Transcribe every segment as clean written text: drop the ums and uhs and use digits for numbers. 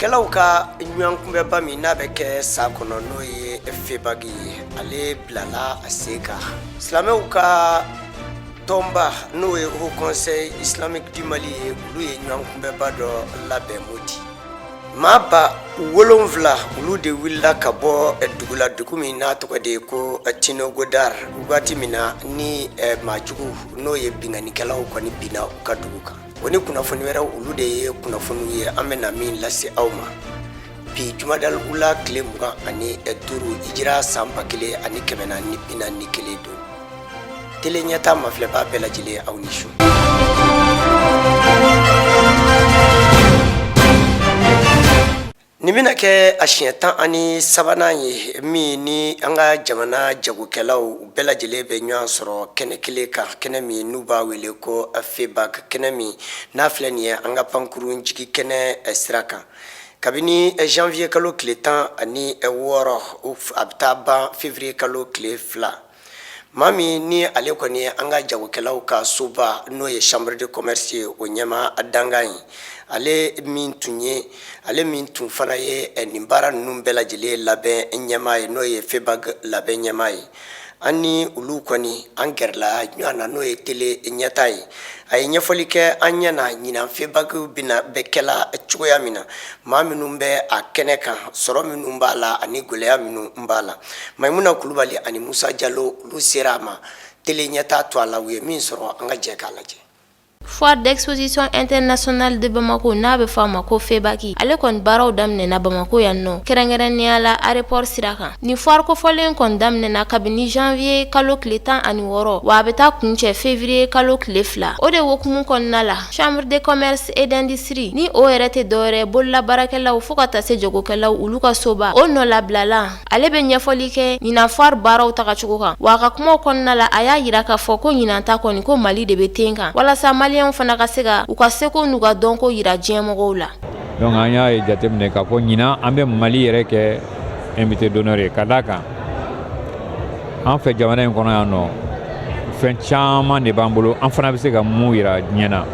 Jagokɛlaw ka ɲɔgɔn kunbɛnba min n'a bɛ kɛ san kɔnɔ, n'o ye FEBAK ye, ale bilala a sen kan. Silamɛw ka tɔnba, n'o ye Haut Conseil Islamique du Mali ye, olu ye ɲɔgɔn kunbɛnba dɔ labɛn Moti. Maa 7000, olu de wulila ka bɔ dugu la, dugu min n'a tɔgɔ de ye ko Tinogodar, waati min na ni maajugu, n'o ye binkannikɛlaw kɔni binna u ka dugu kan. O ni kunnafoni wɛrɛw, olu de ye kunnafoniw ye an bɛna min lase aw ma bi, jumadal ula tile 25, hijira san 1441 don. Tele Ɲɛta mafilɛbaa bɛɛ lajɛlen, aw ni su. Nin bɛna kɛ a siɲɛ 13nan ye min ni an ka jamana jagokɛlaw bɛɛ lajɛlen bɛ ɲɔgɔn sɔrɔ kɛnɛ kelen kan, kɛnɛ min n'u b'a wele ko FEBAK, kɛnɛ min n'a filɛ nin ye an ka pankurun jigi kɛnɛ sira kan kabini janvier kalo tile 16, a bɛ taa ban février kalo tile 2. Maa min ni ale kɔni ye an ka jagokɛlaw ka soba, n'o ye chambre de commerce ye, o ɲɛmaa dankan ye, ale min tun fana ye nin baara ninnu bɛɛ lajɛlen labɛn ɲɛmaa ye, n'o ye FEBAK labɛn ɲɛmaa ye, an ni olu kɔni an gɛrɛla ɲɔgɔn na, n'o ye Tele Ɲɛta ye. A ye ɲɛfɔli kɛ an ɲɛ na ɲinan FEBAK bɛna bɛ kɛla cogoya min na, maa minnu bɛ a kɛnɛ kan, sɔrɔ minnu b'a la ani gɛlɛya minnu b'a la. Maimuna Kulubali ani Musa Jalo, olu sera a ma Tele Ɲɛta to a la. U ye min sɔrɔ, an ka jɛ k'a lajɛ. Foire d'exposition internationale de Bamako, n'a bɛ fɔ a ma ko FEBAK, ale kɔni baaraw daminɛna Bamako yan nɔ, kɛrɛnkɛrɛnnenya la aéroport sira kan. Nin foire kofɔlen kɔni daminɛna kabini janvier kalo tile 16, wa a bɛ taa kuncɛ février kalo tile 2. O de hukumu kɔnɔna la, Chambre de commerce et d'industrie, ni o yɛrɛ tɛ dɔwɛrɛ bolola baarakɛlaw fo ka taa se jagokɛlaw olu ka soba, o nɔlabilala, ale bɛ ɲɛfɔli kɛ ɲinan foire baaraw tagacogo kan. Wa a ka kumaw kɔnɔna la, a y'a yira k'a fɔ ko ɲinan ta kɔni, ko Mali de bɛ ten kan, walasa maliyɛnw fana ka se ka u ka seko n'u ka dɔnko yira diɲɛmɔgɔw la. Donc an y'a ye jateminɛ k'a fɔ ɲinan an bɛ Mali yɛrɛ kɛ invité d'honneur ye, ka d'a kan an fɛ jamana in kɔnɔ yan nɔ, fɛn caman de b'an bolo, an fana bɛ se ka mun yira diɲɛ na.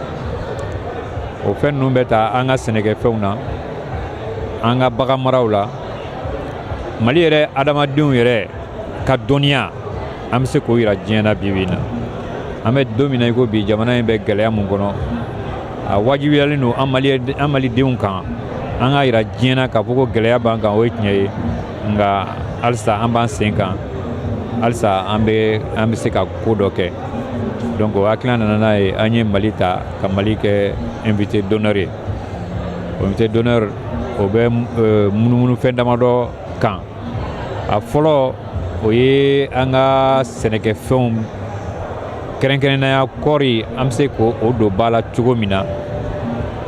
O fɛn ninnu bɛ ta an ka sɛnɛkɛfɛnw na, an ka bagan maraw la, Mali yɛrɛ adamadenw yɛrɛ ka dɔnniya, an bɛ se k'o yira diɲɛ na. Bi bi in na, an bɛ don min na i ko bi, jamana in bɛ gɛlɛya mun kɔnɔ, a wajibiyalen don an mali an malidenw kan an k'a yira diɲɛ na k'a fɔ ko gɛlɛya b'an kan. O ye tiɲɛ ye, nka halisa an b'an sen kan, halisa an bɛ se ka ko dɔ kɛ. Donc o hakilina nana n'a ye, an ye Mali ta ka Mali kɛ invité d'honneur ye. O invité d'honneur, o bɛ munumunu fɛn damadɔ kan. A fɔlɔ, o ye an ka sɛnɛkɛfɛnw, kɛrɛnkɛrɛnnenya kɔɔri, an bɛ se k'o don ba la cogo min na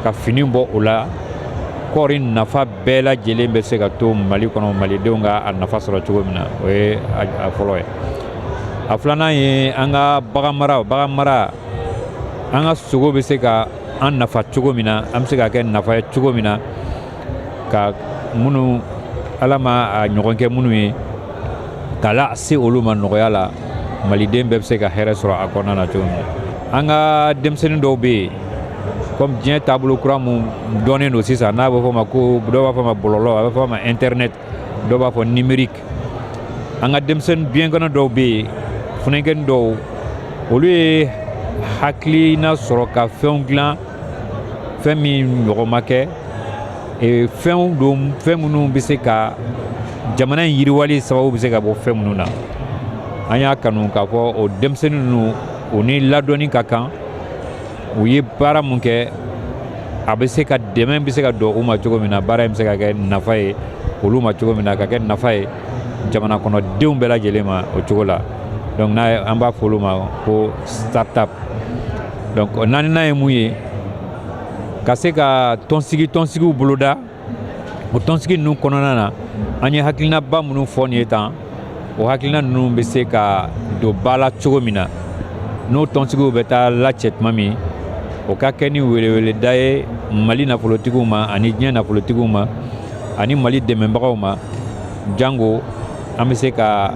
ka fini bɔ o la, kɔɔri nafa bɛɛ lajɛlen bɛ se ka to Mali kɔnɔ, malidenw ka a nafa sɔrɔ cogo min na. O ye a fɔlɔ ye. A filanan ye an ka bagan mara. Bagan mara, an ka sogo bɛ se ka an nafa cogo min na, an bɛ se ka kɛ nafa ye cogo min na, ka minnu Ala ma a ɲɔgɔn kɛ minnu ye, k'a la se olu ma nɔgɔya la, maliden bɛɛ bɛ se ka hɛrɛ sɔrɔ a kɔnɔna na cogo min na. An ka denmisɛnnin dɔw bɛ yen, comme diɲɛ taabolo kura mun dɔnnen don sisan, n'a bɛ fɔ o ma ko, dɔw b'a fɔ a ma bɔlɔlɔ, a bɛ fɔ a ma internet, dɔw b'a fɔ numérique, an ka denmisɛnnin biɲɛkɔnɔ dɔw bɛ yen, funankɛnin dɔw, olu ye hakilina sɔrɔ ka fɛnw dilan, fɛn min ɲɔgɔn ma kɛ. Fɛnw don, fɛn minnu bɛ se ka jamana in yiriwali sababu bɛ se ka bɔ fɛn minnu na. An y'a kanu k'a fɔ o denmisɛnnin ninnu, o ni ladɔnni ka kan. U ye baara mun kɛ, a bɛ se ka dɛmɛ bɛ se ka don u ma cogo min na, baara in bɛ se ka kɛ nafa ye olu ma cogo min na, ka kɛ nafa ye jamana kɔnɔdenw bɛɛ lajɛlen ma o cogo la. Donc n'a an b'a fɔ olu ma ko start-up. Donc naaninan ye mun ye? Ka se ka tɔnsigiw boloda. O tɔnsigi ninnu kɔnɔna na, an ye hakilinaba minnu fɔ nin ye tan, o hakilina ninnu bɛ se ka don ba la cogo min na, n'o tɔnsigiw bɛ taa lacɛ tuma min, o ka kɛ ni weleweleda ye Mali nafolotigiw ma ani diɲɛ nafolotigiw ma ani Mali dɛmɛbagaw ma, jango an bɛ se ka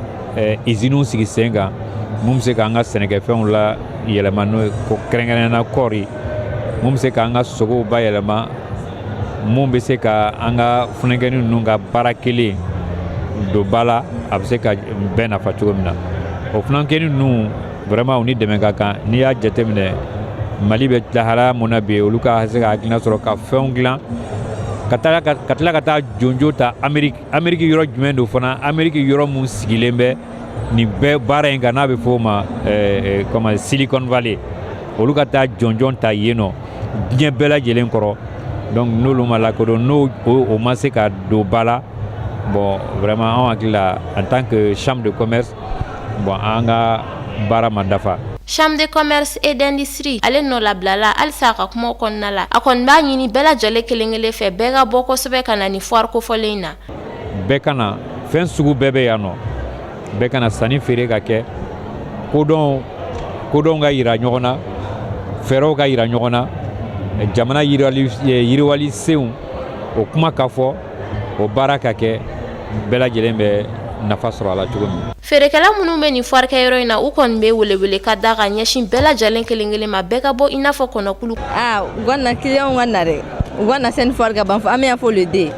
iziniw sigi sen kan mun bɛ se k'an ka sɛnɛkɛfɛnw la yɛlɛma, n'o ye kɛrɛnkɛrɛnnenya kɔɔri, mun bɛ se k'an ka sogow bayɛlɛma. Mun bɛ se ka an ka funankɛnin ninnu ka baara kelen don ba la, a bɛ se ka bɛɛ nafa cogo min na. O funankɛnin ninnu, vraiment, u ni dɛmɛ ka kan. N'i y'a jateminɛ, Mali bɛ lahalaya mun na bi, olu ka se ka hakilina sɔrɔ ka fɛnw dilan ka taa ka tila ka taa jonjo ta Ameriki. Ameriki yɔrɔ jumɛn don fana? Ameriki yɔrɔ mun sigilen bɛ nin bɛɛ baara in kan, n'a bɛ fɔ o ma comment, Silicon Valley, olu ka taa jɔnjɔn ta yen nɔ diɲɛ bɛɛ lajɛlen kɔrɔ. Donc n'olu ma lakodɔn, n'o o ma se ka don ba la, bon, vraiment, anw hakili la, en tant que chambre de commerce, bon, an ka baara ma dafa. Chambre de commerce et d'industrie, ale nɔ labilala halisa a ka kumaw kɔnɔna la. A kɔni b'a ɲini bɛɛ lajɛlen kelen-kelen fɛ, bɛɛ ka bɔ kosɛbɛ ka na ni foire kofɔlen in na. Bɛɛ ka na, fɛn sugu bɛɛ bɛ yan nɔ. Bɛɛ ka na, sanni feere ka kɛ, kodɔn kodɔn ka yira ɲɔgɔn na, fɛɛrɛw ka yira ɲɔgɔn na, jamana yiriwali yiriwali senw, o kuma ka fɔ, o baara ka kɛ, bɛɛ lajɛlen bɛ nafa sɔrɔ a la cogo min. Feerekɛla minnu bɛ nin foire kɛyɔrɔ in na, u kɔni bɛ welewele ka da ka ɲɛsin bɛɛ lajɛlen kelen-kelen ma, bɛɛ ka bɔ i n'a fɔ kɔnɔkulu. Aa, u ka na, client ka na dɛ, u ka na sani foire ka ban. An bɛ yan fo le 2,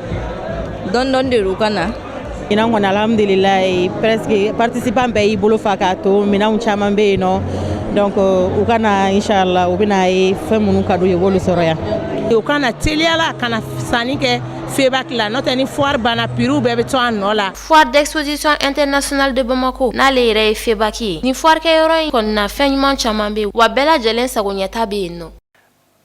dɔɔni dɔɔni de, u ka na. Ɲinan kɔni, alhamdulilayi, presque participant bɛɛ y'i bolo fa k'a to. Minɛnw caman bɛ yen nɔ, donc u ka na, inchallah, u bɛna ye fɛn minnu ka d'u ye, u b'olu sɔrɔ yan. U ka na teliyala ka na sanni kɛ FEBAK la, n'o tɛ ni foire banna, prix bɛɛ bɛ to a nɔ la. Foire d'exposition internationale de Bamako, n'ale yɛrɛ ye FEBAK ye, nin foire kɛyɔrɔ in kɔni na, fɛn ɲuman caman bɛ yen wa, bɛɛ lajɛlen sago ɲɛta bɛ yen nɔ.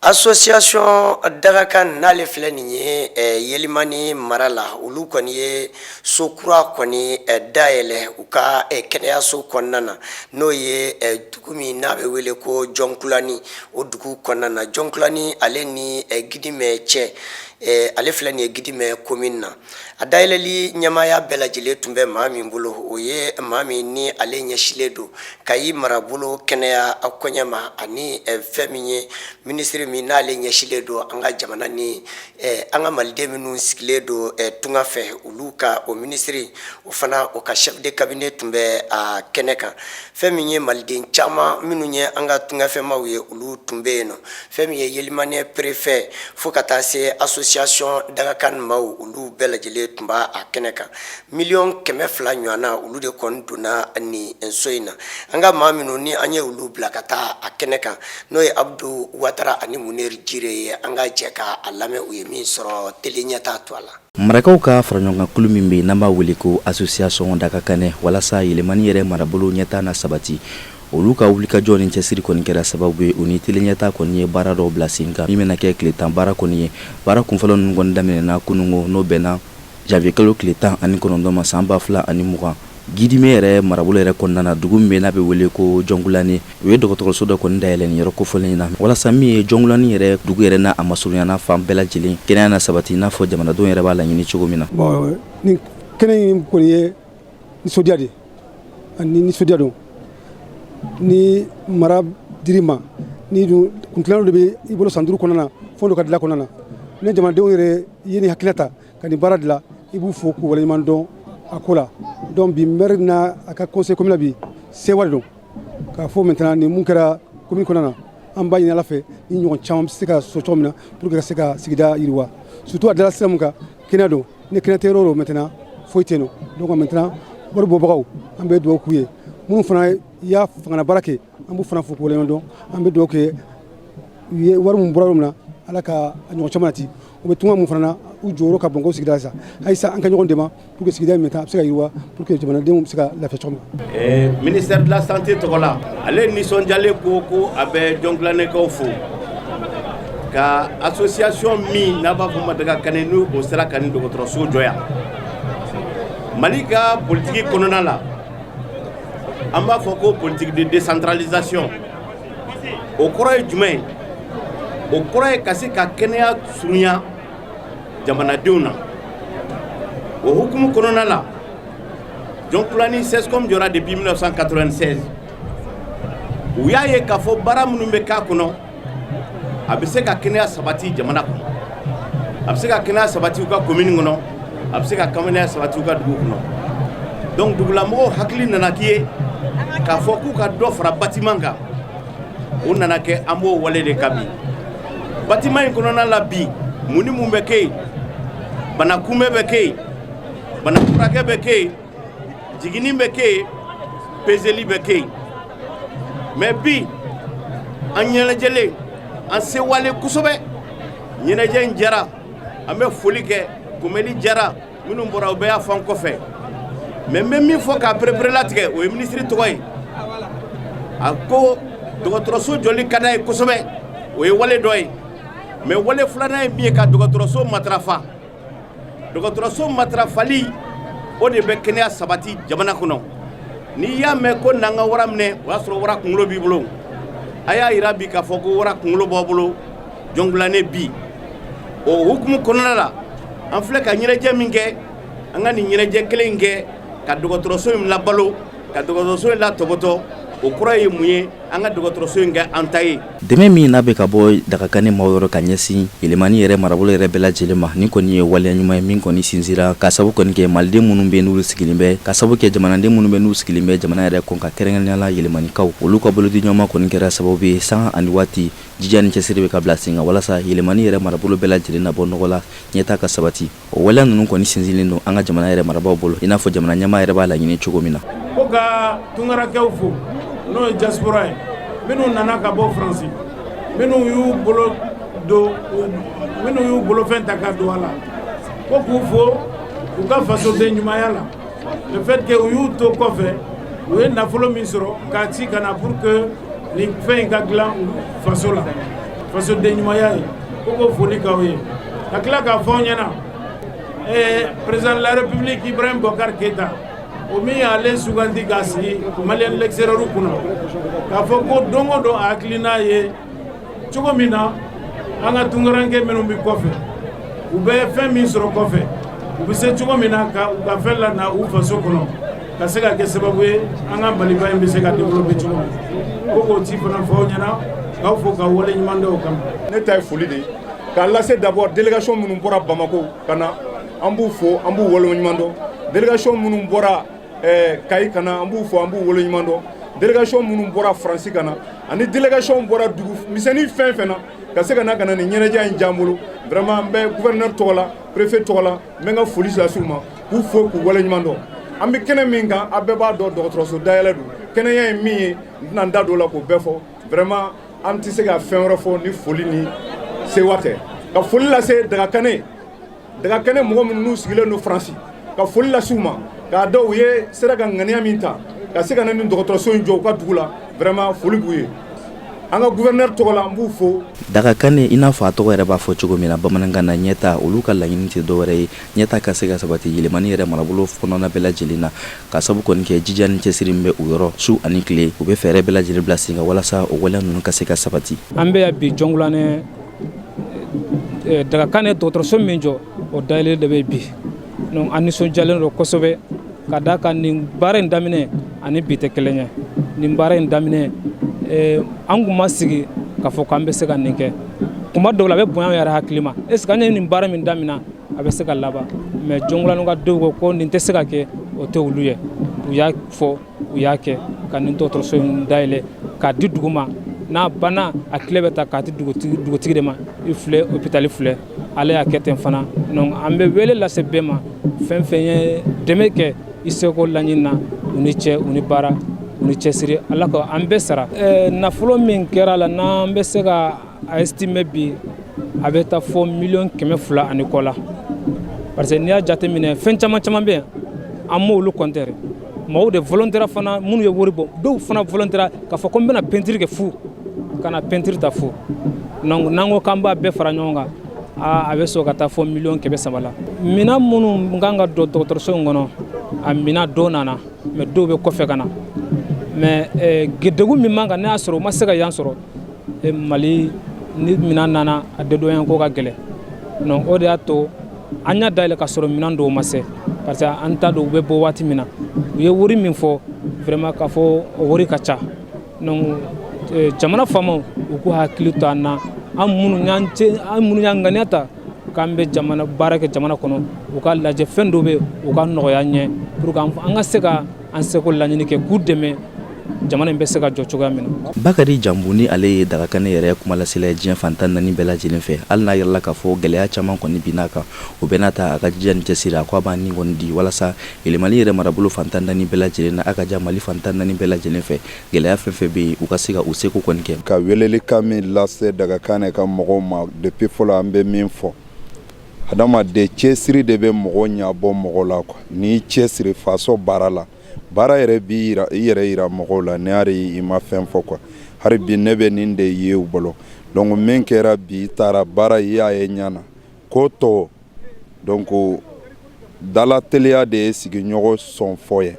Association Dagakan, n'ale filɛ nin ye Yelimani mara la, olu kɔni ye so kura kɔni dayɛlɛ u ka kɛnɛyaso kɔnɔna na, n'o ye dugu min n'a bɛ wele ko Jɔnkulani. O dugu kɔnɔna na, Jɔnkulani, ale ni Gidimɛ cɛ, ale filɛ nin ye Gidimɛ commune na. A dayɛlɛli ɲɛmaaya bɛɛ lajɛlen tun bɛ maa min bolo, o ye maa min ni ale ɲɛsilen don Kayi marabolo kɛnɛya koɲɛ ma, ani fɛn min ye minisiri min n'ale ɲɛsilen don an ka jamana ni an ka maliden minnu sigilen don tunga fɛ, olu ka o minisiri, o fana o ka chef de cabinet tun bɛ a kɛnɛ kan. Fɛn min ye maliden caman minnu ye an ka tungafɛmaw ye, olu tun bɛ yen nɔ. Fɛn min ye Yelimani préfet, fo ka taa se association Dagakan maaw, olu bɛɛ lajɛlen tun b'a a kɛnɛ kan. 200 miliyɔn ɲɔgɔnna, olu de kɔni donna nin so in na. An ka maa minnu ni an ye olu bila ka taa a kɛnɛ kan, n'o ye Abudu Watara ani Munir Jire ye, an ka jɛ ka a lamɛn, u ye min sɔrɔ télé ɲɛta to a la. Marakaw ka faraɲɔgɔnkankulu min bɛ yen n'an b'a wele ko association Dagakanɛ, walasa Yɛlɛmani yɛrɛ marabolo ɲɛta na sabati, olu ka wulikajɔ ni cɛsiri kɔni kɛra sababu ye, u ni télé ɲɛta kɔni ye baara dɔw bila sen kan, min bɛna kɛ tile 10 baara kɔni ye. Baara kunfɔlɔ ninnu kɔni daminɛna kunungo, n'o bɛnna janvier kalo tile 19 ma, san 2020, Gidime yɛrɛ marabolo yɛrɛ kɔnɔna na, dugu min bɛ n'a bɛ wele ko Jɔnkulani. U ye dɔgɔtɔrɔso dɔ kɔni dayɛlɛ nin yɔrɔ kofɔlen in na, walasa min ye Jɔnkulani yɛrɛ dugu yɛrɛ n'a a masurunyana fan bɛɛ lajɛlen, kɛnɛya na sabati i n'a fɔ jamanadenw yɛrɛ b'a laɲini cogo min na. Bon, ni kɛnɛ in kɔni ye nisɔndiya de ani nisɔndiya don. Ni mara dir'i ma, ni dun kuntilenna de bɛ i bolo san 5 kɔnɔna na, fɛn dɔ ka dilan kɔnɔna na, ni jamanadenw yɛrɛ ye nin hakilina ta ka nin baara dilan, i b'u fo k'u waleɲuman dɔn a ko la. Donc bi, maire n'a a ka conseil communal, bi sewa de don k'a fɔ. Maintenant, nin mun kɛra commune kɔnɔna na, an b'a ɲini Ala fɛ ni ɲɔgɔn caman bɛ se ka sɔrɔ cogo min na pour que ka se ka sigida yiriwa, surtout a dala sira mun kan, kɛnɛya don. Ni kɛnɛya tɛ yɔrɔ o yɔrɔ, maintenant foyi tɛ yen nɔ. Donc maintenant, wari bɔbagaw, an bɛ dugawu k'u ye. Minnu fana y'a fangana baara kɛ, an b'u fana fo k'u waleɲuman dɔn. An bɛ dugawu kɛ u ye, wari min bɔra yɔrɔ min na, Ala ka a ɲɔgɔn caman nati. U bɛ tunga mun fana na, u jɔyɔrɔ ka bon ko sigida sa. Halisa an ka ɲɔgɔn dɛmɛ pour que sigida in maintenant a bɛ se ka yiriwa, pour que jamanadenw bɛ se ka lafiya cogo min. Ministère de la santé tɔgɔ la, ale nisɔndiyalen ko ko a bɛ Jɔnkulanɛkaw fo ka association min n'a b'a fɔ ma Dagakanɛ, n'o o sera ka nin dɔgɔtɔrɔso jɔ yan. Mali ka politique kɔnɔna la, an b'a fɔ ko politique de décentralisation. O kɔrɔ ye jumɛn ye? O kɔrɔ ye ka se ka kɛnɛya surunya jamanadenw na. O hukumu kɔnɔna la, Jɔnkulani CSCOM jɔra depuis 1996. U y'a ye k'a fɔ baara minnu bɛ k'a kɔnɔ, a bɛ se ka kɛnɛya sabati jamana kɔnɔ, a bɛ se ka kɛnɛya sabati u ka commune kɔnɔ, a bɛ se ka kɛnɛya sabati u ka dugu kɔnɔ. Donc dugulamɔgɔw hakili nana k'i ye k'a fɔ k'u ka dɔ fara bâtiment kan. O nana kɛ, an b'o wale de kan bi. Bâtiment in kɔnɔna la bi, Mun ni mun bɛ kɛ yen? Bana kunbɛn bɛ kɛ yen, bana furakɛ bɛ kɛ yen, jiginni bɛ kɛ yen, peseli bɛ kɛ yen. Mais bi, an ɲɛnajɛlen, an sewalen kosɛbɛ. Ɲɛnajɛ in jara, an bɛ foli kɛ. Kunbɛnli jara, minnu bɔra, u bɛɛ y'a fɔ an kɔfɛ. Mais n bɛ min fɔ k'a pereperelatigɛ, o ye minisiri tɔgɔ ye. A ko dɔgɔtɔrɔso jɔli ka d'a ye kosɛbɛ, o ye wale dɔ ye. Mais wale filanan ye min ye, ka dɔgɔtɔrɔso matarafa. Dɔgɔtɔrɔso matarafali, o de bɛ kɛnɛya sabati jamana kɔnɔ. N'i y'a mɛn ko n'an ka wara minɛ, o y'a sɔrɔ wara kunkolo b'i bolo. A y'a jira bi k'a fɔ ko wara kunkolo b'aw bolo Jɔnkulanɛ bi. O hukumu kɔnɔna la, an filɛ ka ɲɛnajɛ min kɛ, an ka nin ɲɛnajɛ kelen in kɛ ka dɔgɔtɔrɔso in labalo, ka dɔgɔtɔrɔso in latɔbɔtɔ. O kɔrɔ ye mun ye? An ka dɔgɔtɔrɔso in kɛ an ta ye. Dɛmɛ min n'a bɛ ka bɔ Dagakane maaw yɔrɔ ka ɲɛsin Yɛlɛmani yɛrɛ marabolo yɛrɛ bɛɛ lajɛlen ma, nin kɔni ye waleya ɲuman ye min kɔni sinsira ka sabu kɔni kɛ maliden minnu bɛ n'olu sigilen bɛ, ka sabu kɛ jamanaden minnu bɛ n'u sigilen bɛ jamana yɛrɛ kɔnɔ, ka kɛrɛnkɛrɛnnenya la Yɛlɛmanikaw, olu ka bolodiɲɔgɔnma kɔni kɛra sababu ye sanga ani waati jija ni cɛsiri bɛ ka bila sen kan walasa Yɛlɛmani yɛrɛ marabolo bɛɛ lajɛlen na bɔ nɔgɔ la, ɲɛtaa ka sabati. O waleya ninnu kɔni sinsinlen don an ka jamana yɛrɛ marabaaw bolo, i n'a fɔ jamana ɲɛmaa yɛrɛ b'a laɲini cogo min na. Ko ka tunkarakɛw fo, n'o ye diaspora ye, minnu nana ka bɔ Faransi, minnu y'u bolo don, minnu y'u bolofɛn ta ka don a la, ko k'u fo u ka fasoden ɲumanya la, le fait que u y'u to kɔfɛ, u ye nafolo min sɔrɔ k'a ci ka na pour que nin fɛn in ka dilan faso la, fasoden ɲumanya ye. Ko k'o foli k'aw ye, ka tila k'a fɔ aw ɲɛna, président de la République Ibrahim Boubacar Keïta, o min y'ale sugandi k'a sigi Malien de l'extérieur kunna, k'a fɔ ko don o don a hakilina ye cogo min na an ka tunkaranke minnu bɛ kɔfɛ, u bɛ fɛn min sɔrɔ kɔfɛ, u bɛ se cogo min na ka u ka fɛn lana u faso kɔnɔ, ka se ka kɛ sababu ye an ka Maliba in bɛ se ka développer cogo min, ko k'o ci fana fɔ aw ɲɛna, k'aw fo k'aw wale ɲuman dɔn o kama. Ne ta ye foli de ye k'a lase d'abord délégation minnu bɔra Bamako ka na, an b'u fo, an b'u waleɲuman dɔn. Délégation minnu bɔra Kayi ka na, an b'u fo, an b'u waleɲuman dɔn. Délégation minnu bɔra Faransi ka na, ani délégation bɔra dugu misɛnnin fɛn fɛn na ka se ka na ka na nin ɲɛnajɛ in diya an bolo, vraiment n bɛ gouverneur tɔgɔ la, préfet tɔgɔ la, n bɛ n ka foli lase u ma, k'u fo, k'u waleɲuman dɔn. An bɛ kɛnɛ min kan, aw bɛɛ b'a dɔn, dɔgɔtɔrɔso dayɛlɛ don. Kɛnɛya ye min ye, n tɛna n da don o la k'o bɛɛ fɔ. Vraiment, an tɛ se ka fɛn wɛrɛ fɔ ni foli ni sewa tɛ. Ka foli lase Dagakane, Dagakane mɔgɔ minnu n'u sigilen don Faransi, ka foli lase u ma, k'a dɔn u ye sera ka ŋaniya min ta ka se ka na nin dɔgɔtɔrɔso in jɔ u ka dugu la. Vraiment, foli b'u ye. An ka gouverneur tɔgɔ la, n b'u fo. Dagakane, i n'a fɔ a tɔgɔ yɛrɛ b'a fɔ cogo min na bamanankan na, ɲɛta, olu ka laɲini tɛ dɔwɛrɛ ye ɲɛta ka se ka sabati Yɛlɛmani yɛrɛ marabolo kɔnɔna bɛɛ lajɛlen na, ka sabu kɔni kɛ jija ni cɛsiri min bɛ u yɔrɔ su ani tile, u bɛ fɛɛrɛ bɛɛ lajɛlen bila sen kan walasa o waleya ninnu ka se ka sabati. An bɛ yan bi Jɔnkulanɛ, Dagakane dɔgɔtɔrɔso min jɔ, o dayɛlɛ de bɛ bi. Donc an nisɔndiyalen don kosɛbɛ, ka d'a kan nin baara in daminɛ ani bi tɛ kelen ye. Nin baara in daminɛ, an kun ma sigi k'a fɔ k'an bɛ se ka nin kɛ. Kuma dɔw la, a bɛ bonya yɛrɛ hakili ma, est ce que an ye nin baara min daminɛ, a bɛ se ka laban? Mais Jɔnkulanɛ ka denw ko ko nin tɛ se ka kɛ, o tɛ olu ye. U y'a fɔ, u y'a kɛ ka nin dɔgɔtɔrɔso in dayɛlɛ k'a di dugu ma. N'a banna, a tile bɛ ta k'a di dugutigi de ma. I filɛ, hôpital filɛ, ale y'a kɛ ten fana. Donc an bɛ wele lase bɛɛ ma, fɛn fɛn ye dɛmɛ kɛ i seko laɲini na, u ni cɛ, u ni baara, u ni cɛsiri. Ala ka an bɛɛ sara. Nafolo min kɛra la, n'an bɛ se ka a estimer bi, a bɛ taa fɔ 200 miliyɔn ani kɔ la, parce que n'i y'a jateminɛ, fɛn caman caman bɛ yen, an m'olu compter. Mɔgɔw de volontaire fana, minnu ye wari bɔ, dɔw fana volontaire k'a fɔ ko n bɛna peinture kɛ fu, ka na peinture ta fu. Donc n'an ko k'an b'a bɛɛ fara ɲɔgɔn kan, a bɛ sɔn ka taa fɔ 300 miliyɔn la. Minɛn minnu kan ka don dɔgɔtɔrɔso in kɔnɔ, a minɛn dɔw nana, mais dɔw bɛ kɔfɛ ka na. Mais degun min b'an kan, ne y'a sɔrɔ u ma se ka yan sɔrɔ Mali ni minɛn nana, a dédouaner ko ka gɛlɛn. Donc o de y'a to an y'a dayɛlɛ ka sɔrɔ minɛn dɔw ma se, parce que an t'a dɔn u bɛ bɔ waati min na. U ye wari min fɔ, vraiment, k'a fɔ o wari ka ca. Donc jamana faamaw, u k'u hakili to an na, an minnu y'an cɛ, an minnu y'an ŋaniya ta k'an bɛ jamana baara kɛ jamana kɔnɔ, u ka lajɛ fɛn dɔ bɛ yen, u ka nɔgɔya an ɲɛ pour que an ka se ka an seko laɲini kɛ k'u dɛmɛ. Jamana in bɛ se ka jɔ cogoya min na. Bakari Janbu ni ale ye Dagakane yɛrɛ kumalasela ye diɲɛ fan 14 bɛɛ lajɛlen fɛ, hali n'a yirala k'a fɔ gɛlɛya caman kɔni binn'a kan, o bɛɛ n'a ta, a ka jija ni cɛsiri, a ko a b'a ni kɔni di walasa Yɛlɛmali yɛrɛ marabolo fan 14 bɛɛ lajɛlen na, a ka ja Mali fan 14 bɛɛ lajɛlen fɛ, gɛlɛya fɛn fɛn bɛ yen, u ka se ka u seko kɔni kɛ. Ka welelikan min lase Dagakane ka mɔgɔw ma, depuis fɔlɔ an bɛ min fɔ, adamaden cɛsiri de bɛ mɔgɔ ɲɛbɔ mɔgɔ la quoi. N'i cɛsiri faso baara la, baara yɛrɛ b'i i yɛrɛ yira mɔgɔw la, ne yɛrɛ i ma fɛn fɔ quoi. Hali bi ne bɛ nin de ye u bolo. Donc min kɛra bi, taara baara i y'a ye ɲɛ na ko tɔ. Donc dala teliya de ye sigiɲɔgɔn sɔn fɔ ye.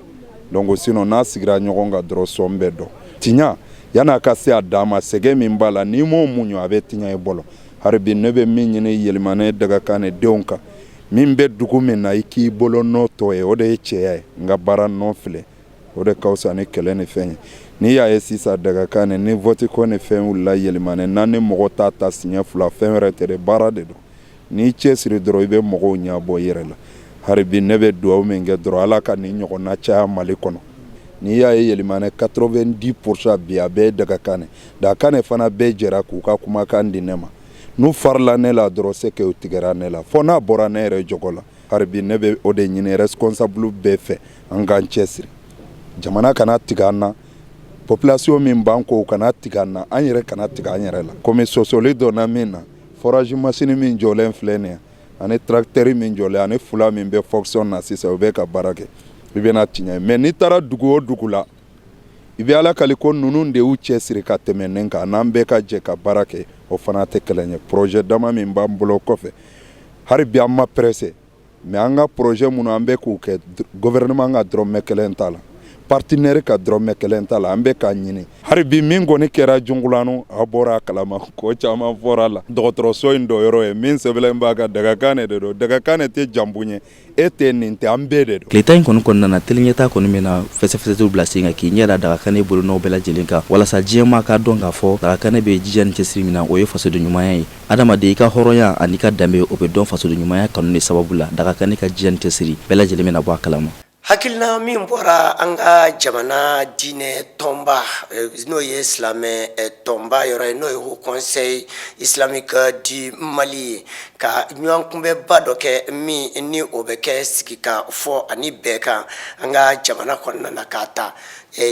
Donc sinon n'a sigira ɲɔgɔn kan dɔrɔn, sɔn bɛ dɔn tiɲɛ. Yan'a ka se a dan ma, sɛgɛn min b'a la, n'i m'o muɲu, a bɛ tiɲɛ i bolo. Hali bi ne bɛ min ɲini Yɛlɛmanɛ Dagakane denw kan, min bɛ dugu min na, i k'i bolo nɔ tɔ ye, o de ye cɛya ye. N ka baara nɔ filɛ, o de ka fisa ni kɛlɛ ni fɛn ye. N'i y'a ye sisan Dagakane ni vote ko ni fɛn wulila Yɛlɛmanɛ, n'an ni mɔgɔ t'a ta siɲɛ fila, fɛn wɛrɛ tɛ dɛ, baara de don. N'i cɛsiri dɔrɔn, i bɛ mɔgɔw ɲɛbɔ i yɛrɛ la. Hali bi ne bɛ dugawu min kɛ dɔrɔn, Ala ka nin ɲɔgɔnna caya Mali kɔnɔ. N'i y'a ye Yɛlɛmanɛ 90 % bi, a bɛɛ ye Dagakane. Dagakane fana bɛɛ jɛra k'u ka kumakan di ne ma. N'u farila ne la dɔrɔn, c'est que u tigɛra ne la, fo n'a bɔra ne yɛrɛ jogo la. Hali bi ne bɛ o de ɲini responsable bɛɛ fɛ, an k'an cɛsiri, jamana kana tigɛ an na, population min b'an kɔ, u kana tigɛ an na, an yɛrɛ kana tigɛ an yɛrɛ la. Komi sɔsɔli donna min na, forage machine min jɔlen filɛ nin ye, ani tracteur min jɔlen, ani fula min bɛ fonction na sisan, u bɛ ka baara kɛ, i bɛna tiɲɛ. Mais n'i taara dugu o dugu la, i bɛ Ala kali ko ninnu de y'u cɛsiri ka tɛmɛ nin kan. N'an bɛɛ ka jɛ ka baara kɛ, o fana tɛ kelen ye. Projet dama min b'an bolo kɔfɛ, hali bi an ma pressé, mais an ka projet minnu an bɛ k'u kɛ, gouvernement ka dɔrɔmɛ kelen t'a la, partenaire ka dɔrɔmɛ kelen t'a la. An bɛ k'a ɲini hali bi. Min kɔni kɛra Jungulanu, a bɔra a kalama, ko caman fɔra a la. Dɔgɔtɔrɔso in dɔ yɔrɔ ye min sɛbɛnlen b'a kan, Dagakane de don. Dagakane tɛ Janbu ye, e tɛ nin tɛ, an bɛɛ de don. Tile 10 in kɔni kɔnɔna na, teliɲɛta kɔni bɛna fɛsɛfɛsɛliw bila sen kan k'i ɲɛ da Dagakane bolonɔw bɛɛ lajɛlen kan, walasa diɲɛmaa k'a dɔn k'a fɔ Dagakane bɛ jija ni cɛsiri min na, o ye fasoden ɲumanya ye. Adamaden, i ka hɔrɔnya ani ka danbe, o bɛ dɔn fasoden ɲumanya kanu de sababu la. Dagakane ka jija ni cɛsiri, bɛɛ lajɛlen bɛna bɔ a kalama. Hakilina min bɔra an ka jamana diinɛ tɔnba, n'o ye silamɛ tɔnba yɔrɔ ye, n'o ye Haut Conseil islamique du Mali ye, ka ɲɔgɔn kunbɛnba dɔ kɛ min ni o bɛ kɛ sigi ka fɔ ani bɛɛ kan an ka jamana kɔnɔna na, k'a ta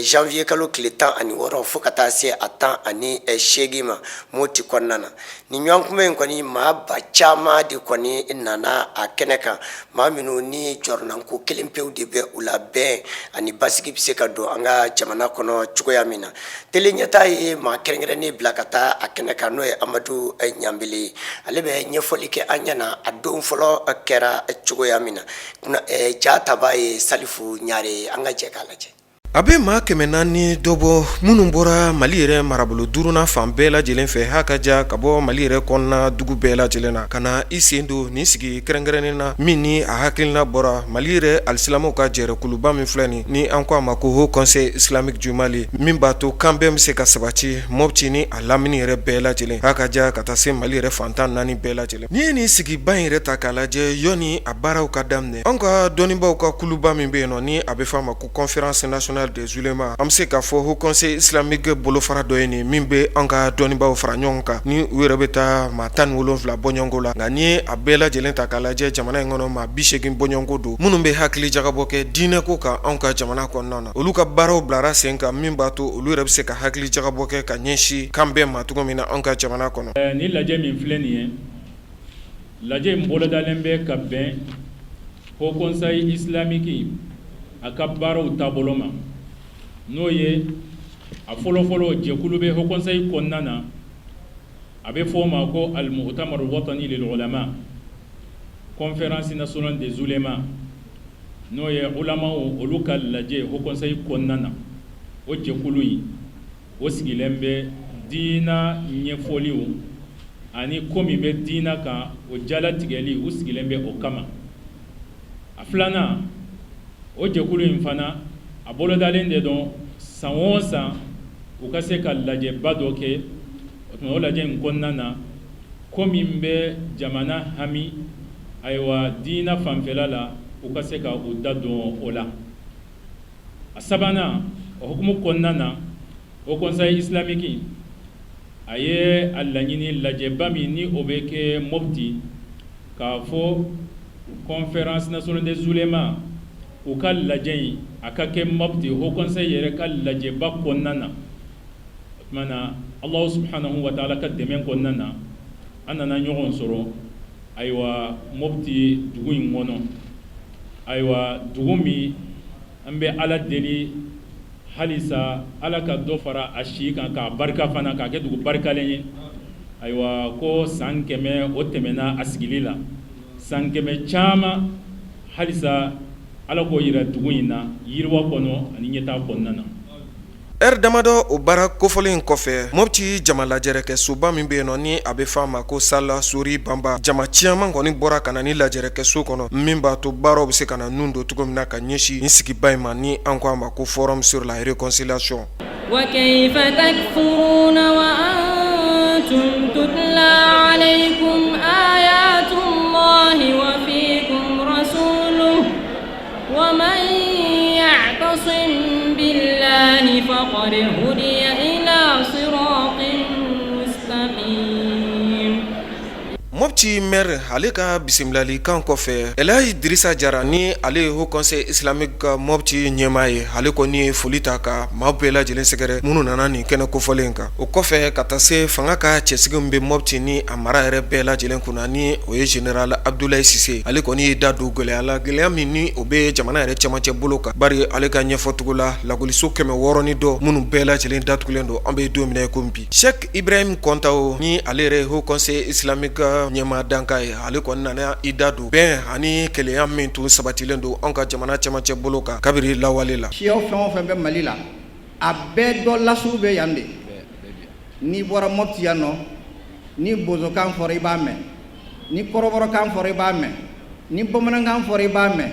janvier kalo tile 16 fo ka taa se a 18 ma Moti kɔnɔna na. Ni ɲɔgɔn kunbɛn in kɔni, maa ba caman de kɔni nana a kɛnɛ kan, maa minnu ni jɔrɔnanko kelen pewu de bɛ u la, bɛn ani basigi bɛ se ka don an ka jamana kɔnɔ cogoya min na. Tele ɲɛta ye maa kɛrɛnkɛrɛnnen bila ka taa a kɛnɛ kan, n'o ye Amadu Ɲanbele ye. Ale bɛ ɲɛfɔli kɛ an ɲɛna a don fɔlɔ kɛra cogoya min na. Ja taba ye Salifu Ɲare ye. An ka jɛ k'a lajɛ. A bɛ maa 400 dɔbɔ minnu bɔra Mali yɛrɛ marabolo duurunan fan bɛɛ lajɛlen fɛ, ha ka ja ka bɔ Mali yɛrɛ kɔnɔna dugu bɛɛ lajɛlen na, ka na i sen don nin sigi kɛrɛnkɛrɛnnen na min ni a hakilina bɔra Mali yɛrɛ alisilamɛw ka jɛkuluba min filɛ nin ni an ko a ma ko Haut Conseil islamique du Mali, min b'a to kan bɛn bɛ se ka sabati Mopti ni a lamini yɛrɛ bɛɛ lajɛlen, ha ka ja ka taa se Mali yɛrɛ fan 14 bɛɛ lajɛlen. N'i ye nin sigiba in yɛrɛ ta k'a lajɛ, yɔni a baaraw ka daminɛ, an ka dɔnnibaw ka kuluba min bɛ yen nɔ, ni a bɛ fɔ a ma ko Conférence nationale des oulémas, an bɛ se k'a fɔ Haut Conseil islamique bolofara dɔ ye nin min bɛ an ka dɔnnibaw fara ɲɔgɔn kan, ni u yɛrɛ bɛ taa maa 17 bɔɲɔgɔnko la. Nka n'i ye a bɛɛ lajɛlen ta k'a lajɛ, jamana in kɔnɔ maa 80 bɔɲɔgɔnko don minnu bɛ hakili jagabɔ kɛ diinɛko kan anw ka jamana kɔnɔna na. Olu ka baaraw bilara sen kan min b'a to olu yɛrɛ bɛ se ka hakili jagabɔ kɛ ka ɲɛsin kan bɛn ma cogo min na anw ka jamana kɔnɔ. Ni lajɛ min filɛ nin ye, lajɛ in bolodalen bɛ ka bɛn Haut Conseil islamique a ka baaraw taabolo ma, n'o ye a fɔlɔfɔlɔ jɛkulu bɛ Haut Conseil kɔnɔna na, a bɛ fɔ o ma ko al-mu'tamar watani lil ulama, conférence nationale des oulémas, n'o ye ulamaw olu ka lajɛ Haut Conseil kɔnɔna na. O jɛkulu in, o sigilen bɛ diina ɲɛfɔliw ani ko min bɛ diina kan, o jalatigɛli, u sigilen bɛ o kama. A filanan, o jɛkulu in fana, a bolodalen de don san o san u ka se ka lajɛba dɔ kɛ. O tuma, o lajɛ in kɔnɔna na, ko min bɛ jamana hami, ayiwa, diina fanfɛla la, u ka se ka u da don o la. A sabanan O hukumu kɔnɔna na, Haut Conseil islamique a ye a laɲini lajɛba min ni o bɛ kɛ Mopti, k'a fɔ Conférence nationale des oulémas u ka lajɛ in a ka kɛ Mopti, Haut Conseil yɛrɛ ka lajɛba kɔnɔna na. O tuma na, Alahu subhanahu wa taala ka dɛmɛ kɔnɔna na, an nana ɲɔgɔn sɔrɔ, ayiwa, Mopti dugu in kɔnɔ, ayiwa, dugu min an bɛ Ala deli halisa Ala ka dɔ fara a si kan k'a barika fana k'a kɛ dugu barikalen ye. Ayiwa, ko san 100 o tɛmɛna a sigili la, san 100 caman halisa Ala k'o jira dugu in na yiriwa kɔnɔ ani ɲɛtaa kɔnɔna na. Ɛri damadɔ o baara kofɔlen in kɔfɛ, Mopti jama lajɛrɛkɛsoba min bɛ yen nɔ ni a bɛ f'a ma ko salle Sori Banba, jama caman kɔni bɔra ka na ni lajɛrɛkɛso kɔnɔ min b'a to baaraw bɛ se ka na nun don cogo min na ka ɲɛsin nin sigiba in ma ni an ko a ma ko forum sur la réconciliation. Mopti maire ale ka bisimilali kan kɔfɛ, Elhaji Dirisa Jara ni ale ye Haut Conseil islamique ka Mopti ɲɛmaa ye, ale kɔni ye foli ta ka maa bɛɛ lajɛlen sɛgɛrɛ minnu nana nin kɛnɛ kofɔlen kan. O kɔfɛ ka taa se fanga ka cɛsigi min bɛ Mopti ni a mara yɛrɛ bɛɛ lajɛlen kunna ni o ye général Abdoulaye Cissé, ale kɔni ye da don gɛlɛya la, gɛlɛya min ni o bɛ jamana yɛrɛ cɛmancɛ bolo kan, bari ale ka ɲɛfɔcogo la, lakɔliso 600 ni dɔ minnu bɛɛ lajɛlen datugulen don an bɛ don min na i komi bi. Cheikh Ibrahim Kɔntawo ni ale yɛrɛ ye Haut Conseil islamique ka ɲɛmaa dankan ye, ale kɔni nana i da don bɛn ani kelenya min tun sabatilen don an ka jamana cɛmancɛ bolo kan kabiri lawale la. Siyaw fɛn o fɛn bɛ Mali la, a bɛɛ dɔ lasulu bɛ yan de. N'i bɔra Mopti yan nɔ, ni bozokan fɔra i b'a mɛn, ni kɔrɔbɔrɔkan fɔra i b'a mɛn, ni bamanankan fɔra i b'a mɛn,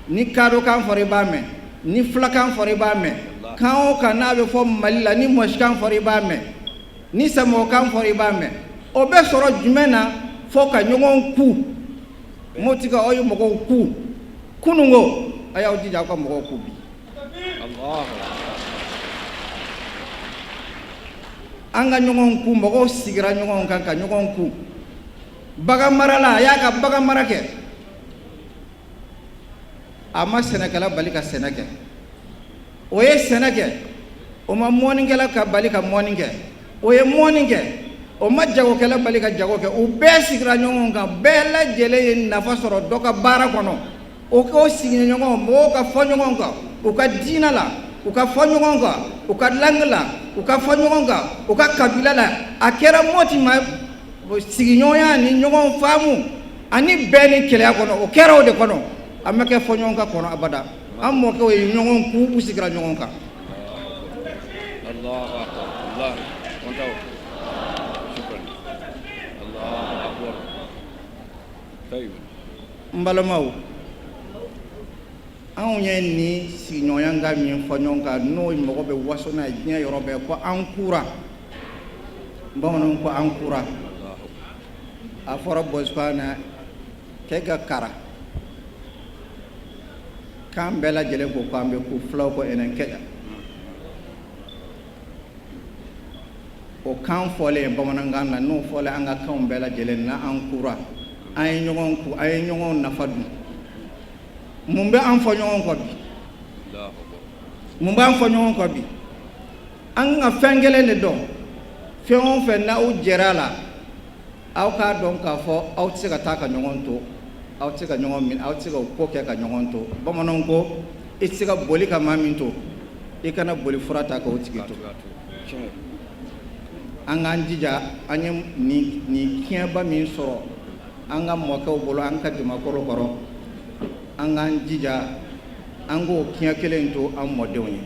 ni kadokan fɔra i b'a mɛn, ni fulakan fɔra i b'a mɛn. Kan o kan n'a bɛ fɔ Mali la, ni mɔsikan fɔra i b'a mɛn, ni samɔgɔkan fɔra i b'a mɛn. O bɛ sɔrɔ jumɛn na? Fo ka ɲɔgɔn ku. Moptikaw, aw ye mɔgɔw ku kununko, a y'aw jija aw ka mɔgɔw ku bi. An ka ɲɔgɔn ku. Mɔgɔw sigira ɲɔgɔn kan ka ɲɔgɔn ku. Bagan marala a y'a ka bagan mara kɛ, a ma sɛnɛkɛla bali ka sɛnɛ kɛ. O ye sɛnɛ kɛ, o ma mɔnikɛla ka bali ka mɔni kɛ. O ye mɔni kɛ, o ma jagokɛla bali ka jago kɛ. U bɛɛ sigira ɲɔgɔn kan, bɛɛ lajɛlen ye nafa sɔrɔ dɔ ka baara kɔnɔ. O k'o sigiɲɔgɔn mɔgɔw ka fɔ ɲɔgɔn kan u ka diinɛ la, u ka fɔ ɲɔgɔn kan u ka langue la, u ka fɔ ɲɔgɔn kan u ka kabila la. A kɛra Mɔti ma sigiɲɔgɔnya ni ɲɔgɔn faamu ani bɛn ni kelenya kɔnɔ. O kɛra o de kɔnɔ, a ma kɛ fɔ ɲɔgɔn kan kɔnɔ abada. An mɔkɛw ye ɲɔgɔn ku, u sigira ɲɔgɔn kan. N balimaw, anw ye nin sigiɲɔgɔnya ka min fɔ ɲɔgɔn kan, n'o mɔgɔ bɛ waso n'a ye diɲɛ yɔrɔ bɛɛ, ko an kura, bamananw ko an kura. A fɔra bozokan na kɛ ka kara k'an bɛɛ lajɛlen ko k'an bɛ ku, fulaw ko enen keƴa. O kan fɔlen bamanankan na, n'o fɔlen an ka kanw bɛɛ lajɛlen na, an kura, an ye ɲɔgɔn ku, an ye ɲɔgɔn nafa dun. Mun bɛ an fɔ ɲɔgɔn kɔ bi? Mun b'an fɔ ɲɔgɔn kɔ bi? An ka fɛn kelen de dɔn: fɛn o fɛn n'aw jɛra a la, aw k'a dɔn k'a fɔ aw tɛ se ka taa ka ɲɔgɔn to, aw tɛ se ka ɲɔgɔn minɛ, aw tɛ se ka ko kɛ ka ɲɔgɔn to. Bamananw ko i tɛ se ka boli ka maa min to, i kana boli fura ta k'o tigi to. An k'an jija, an ye nin tiɲɛba min sɔrɔ an ka mɔkɛw bolo, an ka jamakɔrɔ kɔrɔ, an k'an jija an k'o tiɲɛ kelen to an mɔdenw ye.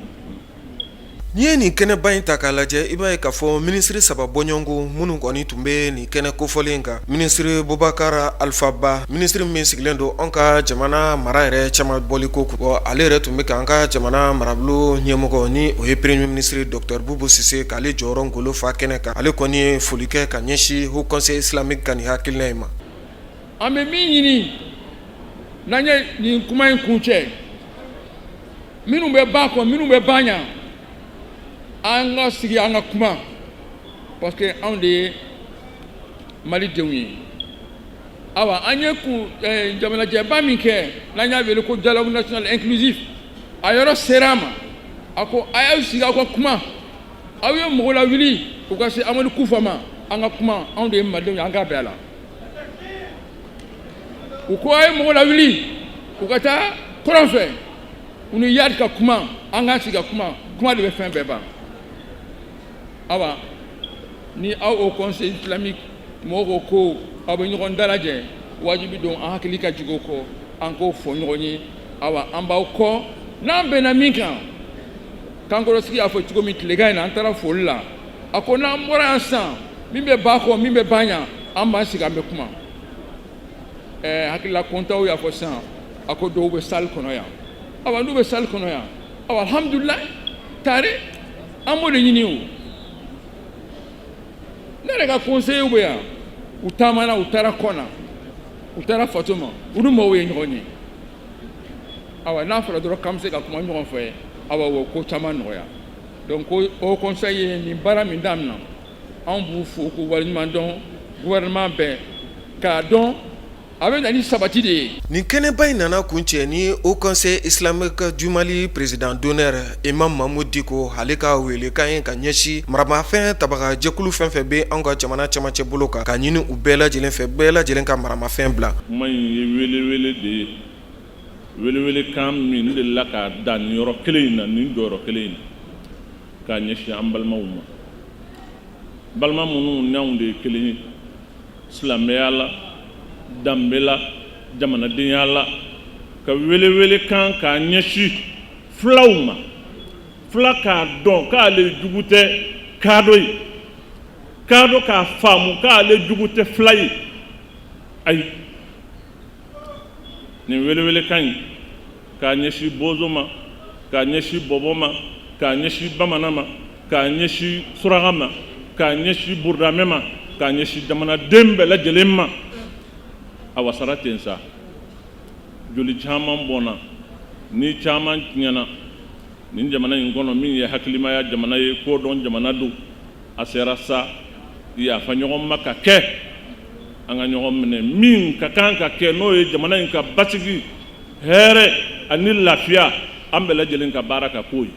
N'i ye nin kɛnɛba in ta k'a lajɛ, i b'a ye k'a fɔ minisiri saba bɔɲɔgɔnko minnu kɔni tun bɛ nin kɛnɛ kofɔlen kan, minisiri Bubakar Alpha Ba, minisiri min sigilen don an ka jamana mara yɛrɛ caman bɔliko kun, ale yɛrɛ tun bɛ ka an ka jamana marabolo ɲɛmɔgɔ ni o ye premier ministre docteur Bubu Sise k'ale jɔyɔrɔ ngolo fa kɛnɛ kan. Ale kɔni ye foli kɛ ka ɲɛsin Haut Conseil islamique ka nin hakilina in ma. An bɛ min ɲini n'an ye nin kuma in kuncɛ, minnu bɛ ba kɔ, minnu bɛ ba ɲɛ. An ka sigi, an ka kuma, parce que anw de ye Malidenw ye. Awa, an ye kun jamanajɛba min kɛ, n'an y'a wele ko dialogue national inclusif, a yɔrɔ sera a ma. A ko a y'aw sigi, aw ka kuma. Aw ye mɔgɔ lawuli u ka se Amadu Kufa ma, an ka kuma. Anw de ye Malidenw ye, an k'a bɛn a la. U ko a ye mɔgɔ lawuli u ka taa kɔrɔn fɛ, u ni Iyad ka kuma. An k'an sigi ka kuma. Kuma de bɛ fɛn bɛɛ ban. Awa, ni aw Haut Conseil islamique mɔgɔw ko ko aw bɛ ɲɔgɔn dalajɛ, wajibi don an hakili ka jigin o kɔ, an k'o fɔ ɲɔgɔn ye. Awa, an b'aw kɔ n'an bɛnna min kan. Kankɔrɔsigi y'a fɔ cogo min tilegan in na, an taara foli la, a ko n'an bɔra yan sisan, min bɛ ba kɔ, min bɛ ba ɲa, an b'an sigi, an bɛ kuma. Hakilila kɔntaw y'a fɔ sisan, a ko dɔw bɛ salle kɔnɔ yan. Awa, n'u bɛ salle kɔnɔ yan, awa, alhamdulilayi, tare an b'o de ɲini. O ne yɛrɛ ka conseillers bɛ yan, u taamana, u taara Kɔna, u taara Fatoma, u ni mɔgɔw ye ɲɔgɔn ye. Awa, n'a fɔra dɔrɔn k'an bɛ se ka kuma ɲɔgɔn fɛ, awa, o ko caman nɔgɔya. Donc Haut Conseil ye nin baara min daminɛ, anw b'u fo k'u waleɲuman dɔn. Gouvernement bɛɛ k'a dɔn, a bɛ na ni sabati de ye. Nin kɛnɛba in nana kuncɛ ni Haut Conseil islamique du Mali président d'honneur Imam Mahmoud Dicko, ale ka welekan ye ka ɲɛsin maramafɛn tabaga jɛkulu fɛn fɛn bɛ anw ka jamana cɛmancɛ bolo kan, ka ɲini u bɛɛ lajɛlen fɛ, bɛɛ lajɛlen ka maramafɛn bila. Kuma in ye welewele de ye, welewelekan min delila k'a da nin yɔrɔ kelen in na, nin jɔyɔrɔ kelen in na, k'a ɲɛsin an balimaw ma, balima minnu n'anw de ye kelen ye silamɛya la, danbe la, jamanadenya la, ka welewelekan k'a ɲɛsin fulaw ma, fula k'a dɔn k'ale jugu tɛ kadɔ ye, kadɔ k'a faamu k'ale jugu tɛ fula ye. Ayi, nin welewelekan in k'a ɲɛsin bozo ma, k'a ɲɛsin bɔbɔ ma, k'a ɲɛsin bamanan ma, k'a ɲɛsin suraka ma, k'a ɲɛsin burudamɛ ma, k'a ɲɛsin jamanaden bɛɛ lajɛlen ma. A wasara ten sa, joli caman bɔnna, ni caman tiɲɛna nin jamana in kɔnɔ, min ye hakilimaya jamana ye, kodɔn jamana don. A sera sa yafa ɲɔgɔn ma ka kɛ, an ka ɲɔgɔn minɛ. Min ka kan ka kɛ, n'o ye jamana in ka basigi, hɛrɛ ani lafiya, an bɛɛ lajɛlen ka baara ka k'o ye.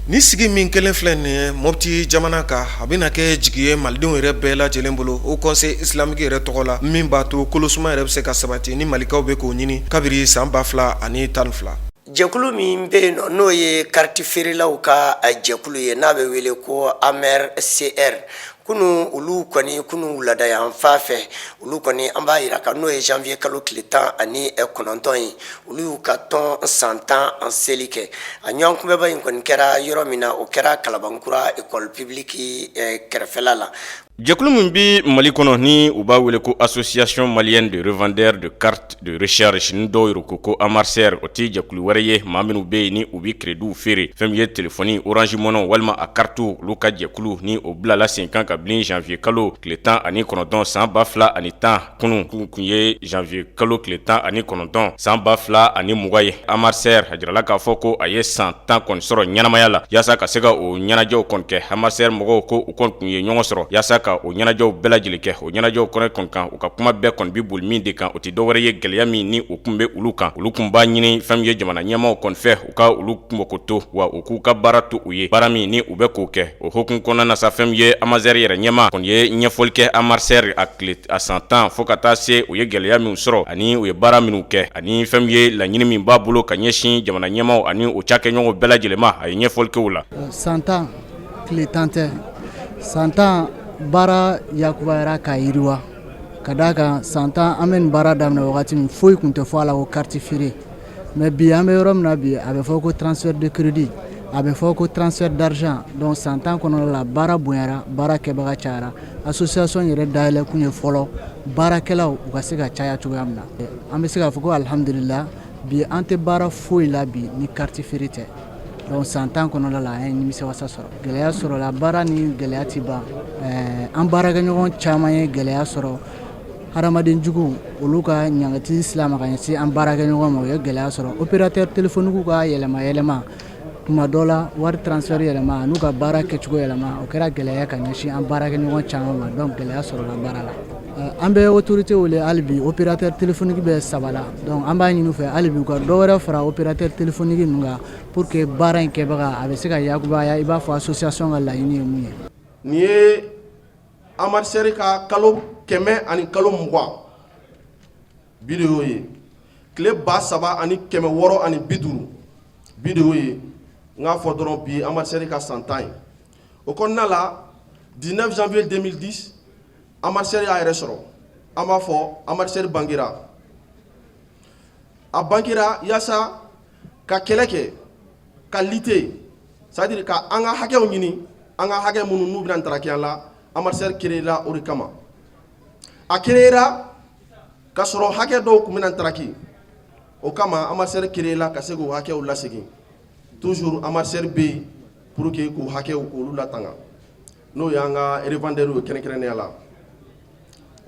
Ni sigi min kelen filɛ nin ye Mopti jamana kan, a bɛna kɛ jigi ye malidenw yɛrɛ bɛɛ lajɛlen bolo Haut Conseil islamique yɛrɛ tɔgɔ la, min b'a to kolosuma yɛrɛ bɛ se ka sabati ni malikaw bɛ k'o ɲini kabiri san 2012. Jɛkulu min bɛ yen nɔ, n'o ye kariti feerelaw ka jɛkulu ye, n'a bɛ wele ko AMRCR, kunun olu kɔni, kunun wulada yan fan fɛ, olu kɔni, an b'a jira ka n'o ye janvier kalo tile 19 ye, olu y'u ka tɔn san 10 an seli kɛ. A ɲɔgɔn kunbɛba in kɔni kɛra yɔrɔ min na, o kɛra Kalabankura école publique kɛrɛfɛla la. Jɛkulu min bɛ Mali kɔnɔ, ni u b'a wele ko Association malienne de revendeurs de cartes de recharge, ni dɔw yɛrɛ ko ko AMRCR, o tɛ jɛkulu wɛrɛ ye, maa minnu bɛ yen ni u bɛ crédit feere, fɛn min ye téléphone Orange Money walima a carte, olu ka jɛkulu ni o bilala sen kan kabini janvier kalo tile 19 san 2010. Kunun kun ye janvier kalo tile 19 san 2020 ye. AMRCR a jirala k'a fɔ ko a ye san 10 kɔni sɔrɔ ɲɛnamaya la. Yaasa ka se ka o ɲɛnajɛw kɔni kɛ, AMRCR mɔgɔw ko u kɔni tun ye ɲɔgɔn sɔrɔ yaasa ka o ɲɛnajɛw bɛɛ lajɛlen kɛ. O ɲɛnajɛw kɔnɔ kɔni kan, u ka kuma bɛɛ kɔni bɛ boli min de kan, o tɛ dɔwɛrɛ ye gɛlɛya min ni o tun bɛ olu kan. Olu tun b'a ɲini fɛn min ye jamana ɲɛmaaw kɔni fɛ, u ka olu kunbɔko to wa, u k'u ka baara to u ye, baara min ni u bɛ k'o kɛ. O hukumu kɔnɔna na sa, fɛn min ye AMRCR yɛrɛ ɲɛmaa kɔni ye ɲɛfɔli kɛ AMRCR a tile a san 10 fo ka taa se u ye gɛlɛya minnu sɔrɔ ani u ye baara minnu kɛ, ani fɛn min ye laɲini min b'a bolo ka ɲɛsin jamana ɲɛmaaw ani o cakɛɲɔgɔnw bɛɛ lajɛlen ma, a ye ɲɛfɔli kɛ o la. San 10, tile 10 tɛ. San 10 baara yakubayara ka yiriwa, ka d'a kan san 10, an bɛ nin baara daminɛ wagati min, foyi tun tɛ fɔ a la ko carte feere. Mais bi, an bɛ yɔrɔ min na bi, a bɛ fɔ ko transfert de crédit, a bɛ fɔ ko transfert d'argent. Donc san 10 kɔnɔna la, baara bonyara, baara kɛbaga cayara. Association yɛrɛ dayɛlɛ kun ye fɔlɔ baarakɛlaw u ka se ka caya cogoya min na. An bɛ se k'a fɔ ko alihamudulila, bi an tɛ baara foyi la bi ni carte feere tɛ. Donc san 10 kɔnɔna la, an ye nimisiwasa sɔrɔ. Gɛlɛya sɔrɔla, baara ni gɛlɛya tɛ ban. An baarakɛɲɔgɔn caman ye gɛlɛya sɔrɔ, hadamadenjugu olu ka ɲangati silama ka ɲɛsin an baarakɛɲɔgɔn ma, o ye gɛlɛya sɔrɔ. Opérateur téléphonique ka yɛlɛma yɛlɛma Tuma dɔ la, wari transfert yɛlɛma n'u ka baara kɛcogo yɛlɛma, o kɛra gɛlɛya ka ɲɛsin an baarakɛɲɔgɔn caman ma. Donc gɛlɛya sɔrɔla baara la. An bɛ autorité wele hali bi. Opérateur téléphonique bɛ saba la, donc an b'a ɲini u fɛ hali bi, u ka dɔ wɛrɛ fara opérateur téléphonique ninnu kan pour que baara in kɛbaga a bɛ se ka yakubaya, i b'a fɔ association ka laɲini ye mun ye. Nin ye AMARSER ka kalo 120 bi de y'o ye, tile 3650 bi de y'o ye. N k'a fɔ dɔrɔn, bi AMARSER ka san 10 ye. O kɔnɔna la, 19 janvier 2010, AMARSER y'a yɛrɛ sɔrɔ. An b'a fɔ AMARSER bangera, a bangera yaasa ka kɛlɛ kɛ, ka lutter, c'est à dire ka an ka hakɛw ɲini, an ka hakɛ minnu n'u bɛna ntaraki an la. AMARSER créé la o de kama. A créé ra ka sɔrɔ hakɛ dɔw tun bɛna ntaraki, o kama AMARSER créé la ka se k'o hakɛw lasegin. Toujours AMARSER bɛ yen pour que k'o hakɛw k'olu latanga, n'o y'an ka revendeurs ye. Kɛrɛnkɛrɛnnenya la,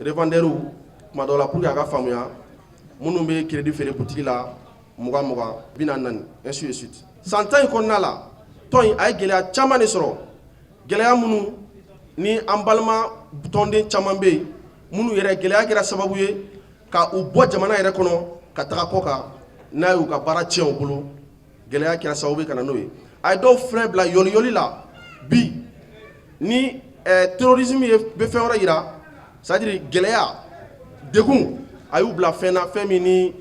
revendeurs, tuma dɔw la, pour que a ka faamuya, minnu bɛ crédit feere boutique la, 20 20, 40, ainsi de suite. San 10 in kɔnɔna la, tɔn in a ye gɛlɛya caman de sɔrɔ, gɛlɛya minnu ni an balima tɔnden caman bɛ yen minnu yɛrɛ gɛlɛya kɛra sababu ye ka u bɔ jamana yɛrɛ kɔnɔ ka taga kɔ kan, n'a y'u ka baara tiɲɛ u bolo. Gɛlɛya kɛra sababu ye ka na n'o ye. A ye dɔw fɛnɛ bila yɔliyɔli la. Bi ni terrorisme ye bɛ fɛn wɛrɛ yira, c'est à dire gɛlɛya, degun, a y'u bila fɛn na, fɛn min ni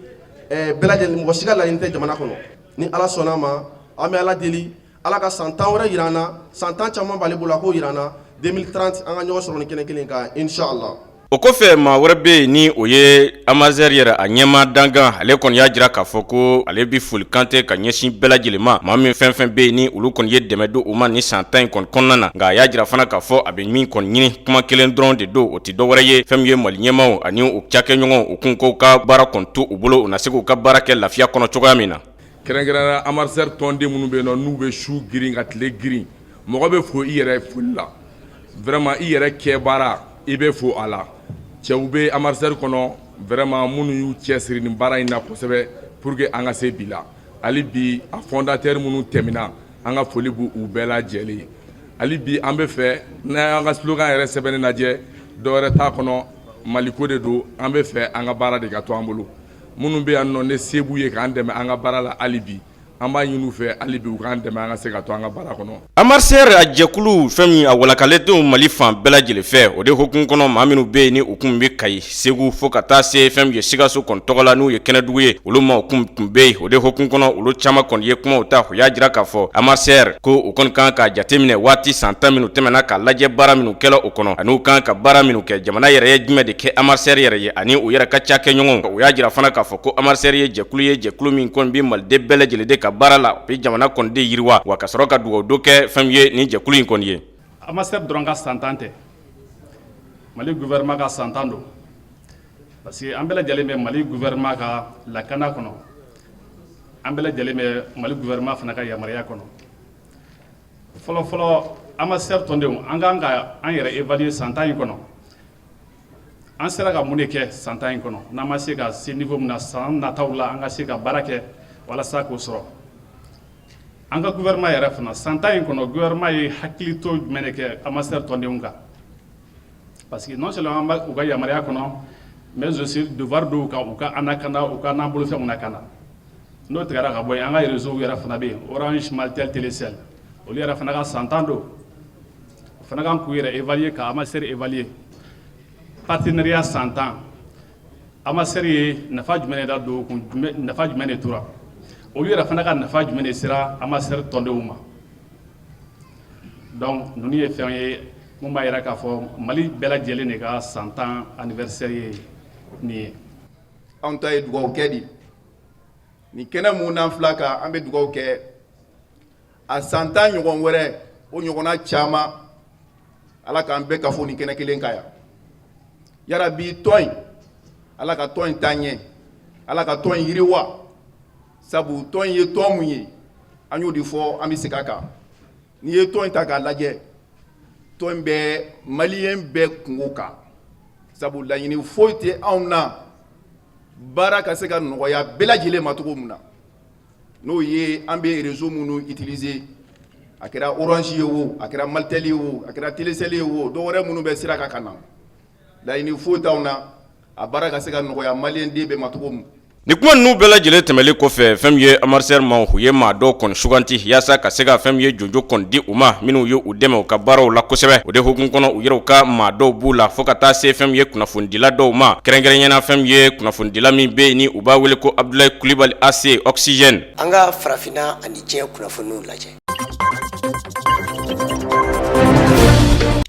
bɛɛ lajɛlen, mɔgɔ si ka laɲini tɛ jamana kɔnɔ. Ni Ala sɔnna a ma, an bɛ Ala deli, Ala ka san 10 wɛrɛ yira an na. San 10 caman b'ale bolo, a k'o yira an na. 2030, an ka ɲɔgɔn sɔrɔ ni kɛnɛ kelen kan, inshallah. O kɔfɛ, maa wɛrɛ bɛ yen ni o ye AMARSER yɛrɛ a ɲɛma dangan. Ale kɔni y'a jira k'a fɔ ko ale bɛ foli kante ka ɲɛsin bɛɛ lajɛlen ma, maa min fɛn fɛn bɛ yen ni olu kɔni ye dɛmɛ don u ma ni san 10 in kɔni kɔnɔna na. Nka a y'a jira fana k'a fɔ a bɛ min kɔni ɲini, kuma kelen dɔrɔn de don, o tɛ dɔwɛrɛ ye, fɛn min ye Mali ɲɛmaw ani u cakɛɲɔgɔnw, u kun k'u ka baara kɔni to u bolo, u na se k'u ka baara kɛ lafiya kɔnɔ cogoya min na. Kɛrɛnkɛrɛnnenya, AMARSER tɔnden minnu bɛ yen nɔ, n'u bɛ su girin ka tile girin, mɔgɔ bɛ fo i yɛrɛ foli la. Vraiment, i yɛrɛ kɛ baara, i bɛ fo a la. Cɛw bɛ AMARSER kɔnɔ vraiment minnu y'u cɛsiri nin baara in na kosɛbɛ pour que an ka se bi la. Hali bi, a fondateur minnu tɛmɛna, an ka foli b'u u bɛɛ lajɛlen ye. Hali bi, an bɛ fɛ n'an y'an ka slogan yɛrɛ sɛbɛnni lajɛ, dɔwɛrɛ t'a kɔnɔ, Maliko de don. An bɛ fɛ an ka baara de ka to an bolo. Minnu bɛ yan nɔ, ne se b'u ye k'an dɛmɛ an ka baara la, hali bi an b'a ɲini u fɛ, hali bi u k'an dɛmɛ an ka se ka to an ka baara kɔnɔ. AMARSER a jɛkulu, fɛn min a walakalen Mali fan bɛɛ lajɛlen fɛ, o de hukumu kɔnɔ, maa minnu bɛ yen ni u kun bɛ Kayi, Segu, fo ka taa se fɛn min ye Sikaso kɔni tɔgɔ la, n'u ye Kɛnɛdugu ye, olu maaw kun tun bɛ yen. O de hukumu kɔnɔ, olu caman kɔni ye kumaw ta. U y'a jira k'a fɔ AMARSER ko u kɔni kan ka jateminɛ waati san 10 minnu tɛmɛna, k'a lajɛ baara minnu kɛla o kɔnɔ, ani u kan ka baara minnu kɛ. Jamana yɛrɛ ye jumɛn de kɛ AMARSER yɛrɛ ye ani u yɛrɛ ka cakɛɲɔgɔnw? U y'a jira fana k'a fɔ ko AMARSER ye jɛkulu ye, jɛkulu min kɔni bɛ Maliden bɛɛ lajɛlen de ka baara la, u bɛ jamana kɔni de yiriwa wa, ka sɔrɔ ka dugawu do kɛ fɛn min ye nin jɛkulu in kɔni ye. AMARSER dɔrɔn ka san 10 tɛ, Mali gouvernement ka san 10 don, parce que an bɛɛ lajɛlen bɛ Mali gouvernement ka lakana kɔnɔ, an bɛɛ lajɛlen bɛ Mali gouvernement fana ka yamaruya kɔnɔ. Fɔlɔ fɔlɔ, AMARSER tɔndenw, an kan ka an yɛrɛ évaluer san 10 in kɔnɔ. An sera ka mun de kɛ san 10 in kɔnɔ? N'an ma se ka se niveau min na, san nataw la an ka se ka baara kɛ walasa k'o sɔrɔ. An ka gouvernement yɛrɛ fana, san 10 in kɔnɔ, gouvernement ye hakili to jumɛn de kɛ AMARSER tɔndenw kan? Parce que non seulement an b'a u ka yamaruya kɔnɔ, mais aussi devoir dɔw kan u ka an lakana, u ka n'an bolofɛnw lakana. N'o tigɛra ka bɔ yen, an ka réseau yɛrɛ fana bɛ yen, Orange, Malitel, Telecel, olu yɛrɛ fana ka san 10 don. O fana kan k'u yɛrɛ évaluer, ka AMARSER évaluer. Partenariat san 10, AMARSER ye nafa jumɛn de da don kun, nafa jumɛn de tora olu yɛrɛ fana ka, nafa jumɛn de sera AMARSER tɔndenw ma? Donc ninnu ye fɛn ye mun b'a jira k'a fɔ Mali bɛɛ lajɛlen de ka san 10 anniversaire ye nin ye. Anw ta ye dugawu kɛ di nin kɛnɛ mun n'an fila kan. An bɛ dugawu kɛ a san 10 ɲɔgɔn wɛrɛ, o ɲɔgɔnna caman, Ala k'an bɛɛ ka fo nin kɛnɛ kelen kan yan. Yarabi, tɔn in, Ala ka tɔn in taa ɲɛ, Ala ka tɔn in yiriwa, sabu tɔn in ye tɔn mun ye, an y'o de fɔ, an bɛ segin a kan. N'i ye tɔn in ta k'a lajɛ, tɔn in bɛ Malien bɛɛ kungo kan, sabu laɲini foyi tɛ anw na baara ka se ka nɔgɔya bɛɛ lajɛlen ma cogo min na. N'o ye an bɛ réseau minnu utiliser, a kɛra Orange ye o, a kɛra Malitel ye o, a kɛra Telecel ye o, dɔw wɛrɛ minnu bɛ sira kan ka na, laɲini foyi t'anw na a baara ka se ka nɔgɔya maliyɛn den bɛɛ ma cogo min. Ni kuma ninnu bɛɛ lajɛlen tɛmɛlen kɔfɛ, fɛn min ye AMARSER maaw, u ye maa dɔw kɔni suganti yaasa ka se ka fɛn min ye jonjo kɔni di u ma, minnu ye u dɛmɛ u ka baaraw la kosɛbɛ. O de hukumu kɔnɔ, u yɛrɛw ka maa dɔw b'u la, fo ka taa se fɛn min ye kunnafonidila dɔw ma, kɛrɛnkɛrɛnya na fɛn min ye kunnafonidila min bɛ yen ni u b'a wele ko Abudulayi Kulibali AC Oxygène. An ka farafinna ani diɲɛ kunnafoniw lajɛ.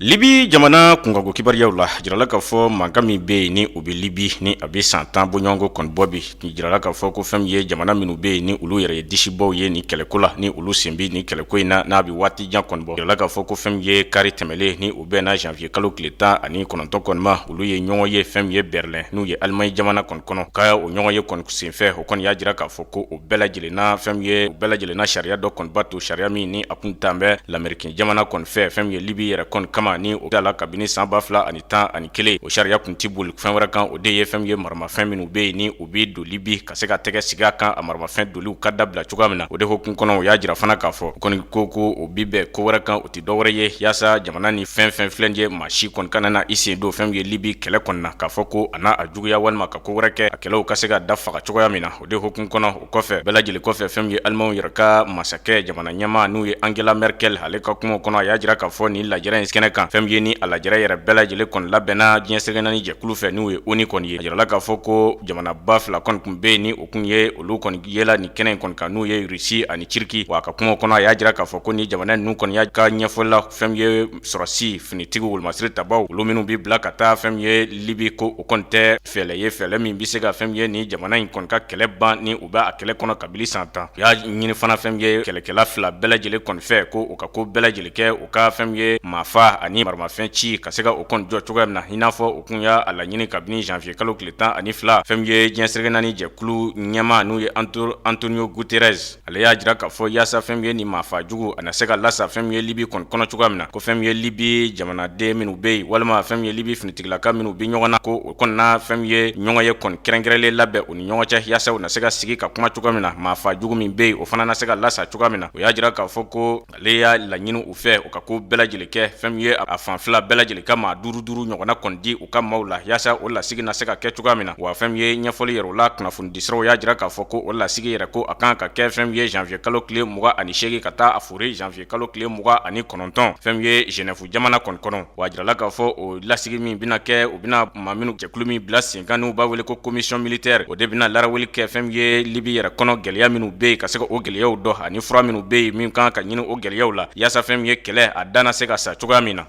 Libi jamana kunkanko kibaruyaw la, jirala k'a fɔ mankan min bɛ yen ni o bɛ Libi ni a bɛ san 10 bɔɲɔgɔnko kɔni bɔ bi, jirala k'a fɔ ko fɛn min ye jamana minnu bɛ yen ni olu yɛrɛ ye disibaw ye ni kɛlɛko la, ni olu sen bɛ ni kɛlɛko in na, n'a bɛ waati jan kɔni bɔ. Jirala k'a fɔ ko fɛn min ye kari tɛmɛlen ni o bɛnna janvier kalo tile 19 kɔni ma, olu ye ɲɔgɔn ye fɛn min ye Berlin, n'u ye Allemagne jamana kɔni kɔnɔ, ka o ɲɔgɔn ye kɔni senfɛ, o kɔni y'a jira k'a fɔ ko o bɛɛ lajɛlen na, fɛn min ye u bɛɛ lajɛlen na sariya dɔ kɔni bato, sariya min ni a kun tan bɛ lamerikin jamana kɔni fɛ, fɛn min ye Libi yɛrɛ kɔni kama ni o la kabini san 2011. O sariya kun tɛ boli fɛn wɛrɛ kan, o de ye fɛn min ye maramafɛn minnu bɛ yen ni u bɛ don Libi, ka se ka tɛgɛ sigi a kan, a maramafɛn doliw ka dabila cogoya min na. O de hukumu kɔnɔ, u y'a jira fana k'a fɔ kɔni ko o bi bɛn ko wɛrɛ kan, o tɛ dɔwɛrɛ ye yaasa jamana ni fɛn fɛn filɛ ye, maa si kɔni kana na i sen don fɛn min ye Libi kɛlɛ kɔni na, k'a fɔ ko a n'a a juguya walima ka ko wɛrɛ kɛ, a kɛlɛw ka se ka da faga cogoya min na. O de hukumu kɔnɔ, o kɔfɛ bɛɛ lajɛlen kɔfɛ, fɛn min ye Alimanw yɛrɛ ka masakɛ jamana ɲɛmaa, n'u ye Angela Merkel, ale ka kuma kɔnɔ, a y'a jira k'a fɔ nin lajɛrɛ in kɛnɛ kan, fɛn min ye ni a lajɛrɛ yɛrɛ bɛɛ lajɛlen kɔni labɛnna diɲɛ seleke naani jɛkulu fɛ, n'u ye ONU kɔni ye. A jirala k'a fɔ ko jamanaba fila kɔni tun bɛ yen ni o kun ye olu kɔni yela nin kɛnɛ in kɔni kan, n'u ye Russie ani Turquie. Wa a ka kuma kɔnɔ, a y'a jira k'a fɔ ko ni jamana ninnu kɔni y'a ka ɲɛfɔli la, fɛn min ye sɔrɔsi finitigiw wolomasiri tabaw, olu minnu bɛ bila ka taa fɛn min ye Libi, ko o kɔni tɛ fɛɛrɛ ye, fɛɛrɛ min bɛ se ka fɛn min ye ni jamana in kɔni ka kɛlɛ ban ni u bɛ a kɛlɛ kɔnɔ kabini san 10. U y'a ɲini fana fɛn min ye kɛlɛkɛla fila bɛɛ lajɛlen kɔni fɛ, ko u ka ko bɛɛ lajɛlen kɛ u ka fɛn min ye maafa ani maramafɛn ci ka se ka o kɔni jɔ cogoya min na, i n'a fɔ u kun y'a laɲini kabini janvier kalo tile 12. Fɛn min ye diɲɛ seleke naani jɛkulu ɲɛmaa, n'u ye Antonio Guterres, ale y'a jira k'a fɔ yaasa fɛn min ye nin maafa jugu a na se ka lasa fɛn min ye Libi kɔni kɔnɔ cogoya min na, ko fɛn min ye Libi jamanaden minnu bɛ yen walima fɛn min ye Libi finitigilaka minnu bɛ ɲɔgɔn na, ko o kɔni na fɛn min ye ɲɔgɔn ye kɔni kɛrɛnkɛrɛnlen labɛn u ni ɲɔgɔn cɛ, yaasa u na se ka sigi ka kuma cogoya min na, maafa jugu min bɛ yen o fana na se ka lasa cogoya min na. O y'a jira k'a fɔ ko ale y'a laɲini u fɛ u ka ko bɛɛ lajɛlen kɛ, fɛn min ye a fan fila bɛɛ lajɛlen ka maa duuru duuru ɲɔgɔnna kɔni di u ka maaw la, yaasa o lasigi na se ka kɛ cogoya min na. Wa fɛn min ye ɲɛfɔli yɛrɛ o la, kunnafonidisiraw y'a jira k'a fɔ ko o lasigi yɛrɛ ko a kan ka kɛ fɛn min ye janvier kalo tile 28 ka taa a fori janvier kalo tile 29, fɛn min ye Genève jamana kɔni kɔnɔ. Wa a jirala k'a fɔ o lasigi min bɛna kɛ, u bɛna maa minnu jɛkulu min bila sen kan n'u b'a wele ko commission militaire, o de bɛna laraweli kɛ fɛn min ye Libi yɛrɛ kɔnɔ gɛlɛya minnu bɛ yen, ka se ka o gɛlɛyaw dɔn ani fura minnu bɛ yen min kan ka ɲini o gɛlɛyaw la, yaasa fɛn min ye kɛlɛ a dan na se ka sa cogoya min na.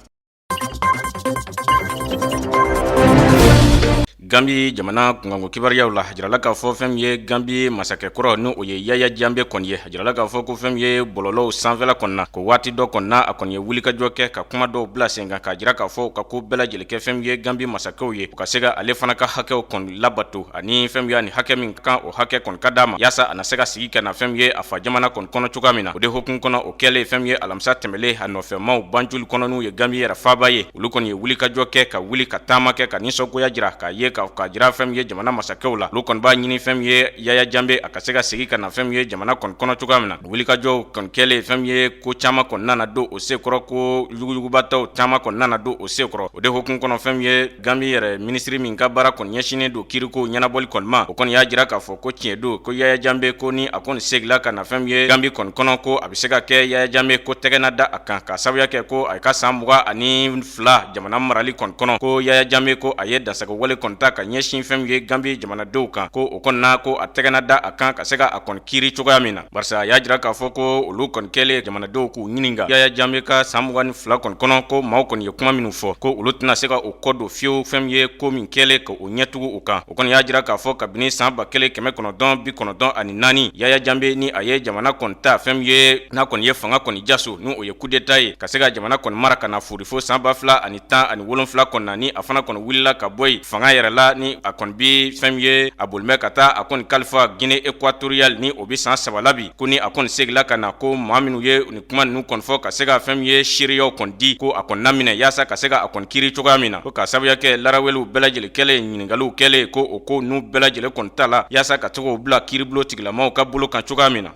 Gambi jamana kunkanko kibaruyaw la, a jirala k'a fɔ fɛn min ye Gambi masakɛkɔrɔ, ni o ye Yaya Jambe kɔni ye, a jirala k'a fɔ ko fɛn min ye bɔlɔlɔw sanfɛla kɔni na, ko waati dɔ kɔni na a kɔni ye wulikajɔ kɛ ka kuma dɔw bila sen kan, k'a jira k'a fɔ u ka ko bɛɛ lajɛlen kɛ fɛn min ye Gambi masakɛw ye, u ka se ka ale fana ka hakɛw kɔni labato, ani fɛn min ye ani hakɛ min kan, o hakɛ kɔni ka d'a ma, yaasa a na se ka sigi ka na fɛn min ye a fa jamana kɔni kɔnɔ cogoya min na. O de hukumu kɔnɔ, o kɛlen fɛn min ye alamisa tɛmɛlen, a nɔfɛmaw Banjul kɔnɔ, n'u ye Gambi yɛrɛ faaba ye, olu kɔni ye wulikajɔ kɛ ka wuli ka taama kɛ ka nisɔngoya jira k'a ye k'a jira fɛn min ye jamana masakɛw la. Olu kɔni b'a ɲini fɛn min ye Yaya Jambe a ka se ka segin ka na fɛn min ye jamana kɔni kɔnɔ cogoya min na. Wulikajɔw kɔni kɛlen, fɛn min ye ko caman kɔni nana don o senkɔrɔ, ko yuguyugubatɔw caman kɔni nana don o senkɔrɔ. O de hukumu kɔnɔ, fɛn min ye Gambi yɛrɛ minisiri min ka baara kɔni ɲɛsinnen don kiriko ɲɛnabɔli kɔni ma, o kɔni y'a jira k'a fɔ ko tiɲɛ don ko Yaya Jambe ko ni a kɔni seginna ka na fɛn min ye Gambi kɔni kɔnɔ, ko a bɛ se ka kɛ Yaya Jambe ko tɛgɛ na da a kan, ka sababuya kɛ ko a ka san 22 jamana marali kɔni kɔnɔ, ko Yaya Jambe ko a ye dansago wale kɔni ta ka ɲɛsin fɛn min ye Gambi jamanadenw kan, ko o kɔni na ko a tɛgɛ na da a kan ka se ka a kɔni kiiri cogoya min na. Barisa a y'a jira k'a fɔ ko olu kɔni kɛlen jamanadenw k'u ɲininka Yaya Jambe ka san 22 kɔni kɔnɔ, ko maaw kɔni ye kuma minnu fɔ, ko olu tɛna se ka o kɔ don fiyewu fɛn min ye ko min kɛlen ka o ɲɛtugu u kan. O kɔni y'a jira k'a fɔ kabini san 1994, Yaya Jambe ni a ye jamana kɔni ta, fɛn min ye n'a kɔni ye fanga kɔni jaso, ni o ye coup d'état ye, ka se ka jamana kɔni mara ka na fori fo san 2017 kɔni na, ni a fana kɔni wulila ka bɔ yen fanga yɛrɛ la, ni a kɔni bi fɛn min ye a bolimɛ ka taa a kɔni kalifa Guinée équatoriale, ni o bɛ san 3 la bi, ko ni a kɔni seginna ka na, ko maa minnu ye nin kuma ninnu kɔni fɔ ka se ka fɛn min ye seereyaw kɔni di, ko a kɔni na minɛ yaasa ka se ka a kɔni kiiri cogoya min na, ko ka sababuya kɛ laraweliw bɛɛ lajɛlen kɛlen, ɲininkaliw kɛlen, ko o ko ninnu bɛɛ lajɛlen kɔni ta la yaasa ka se k'o bila kiiribulon tigilamaw ka bolo kan cogoya min na.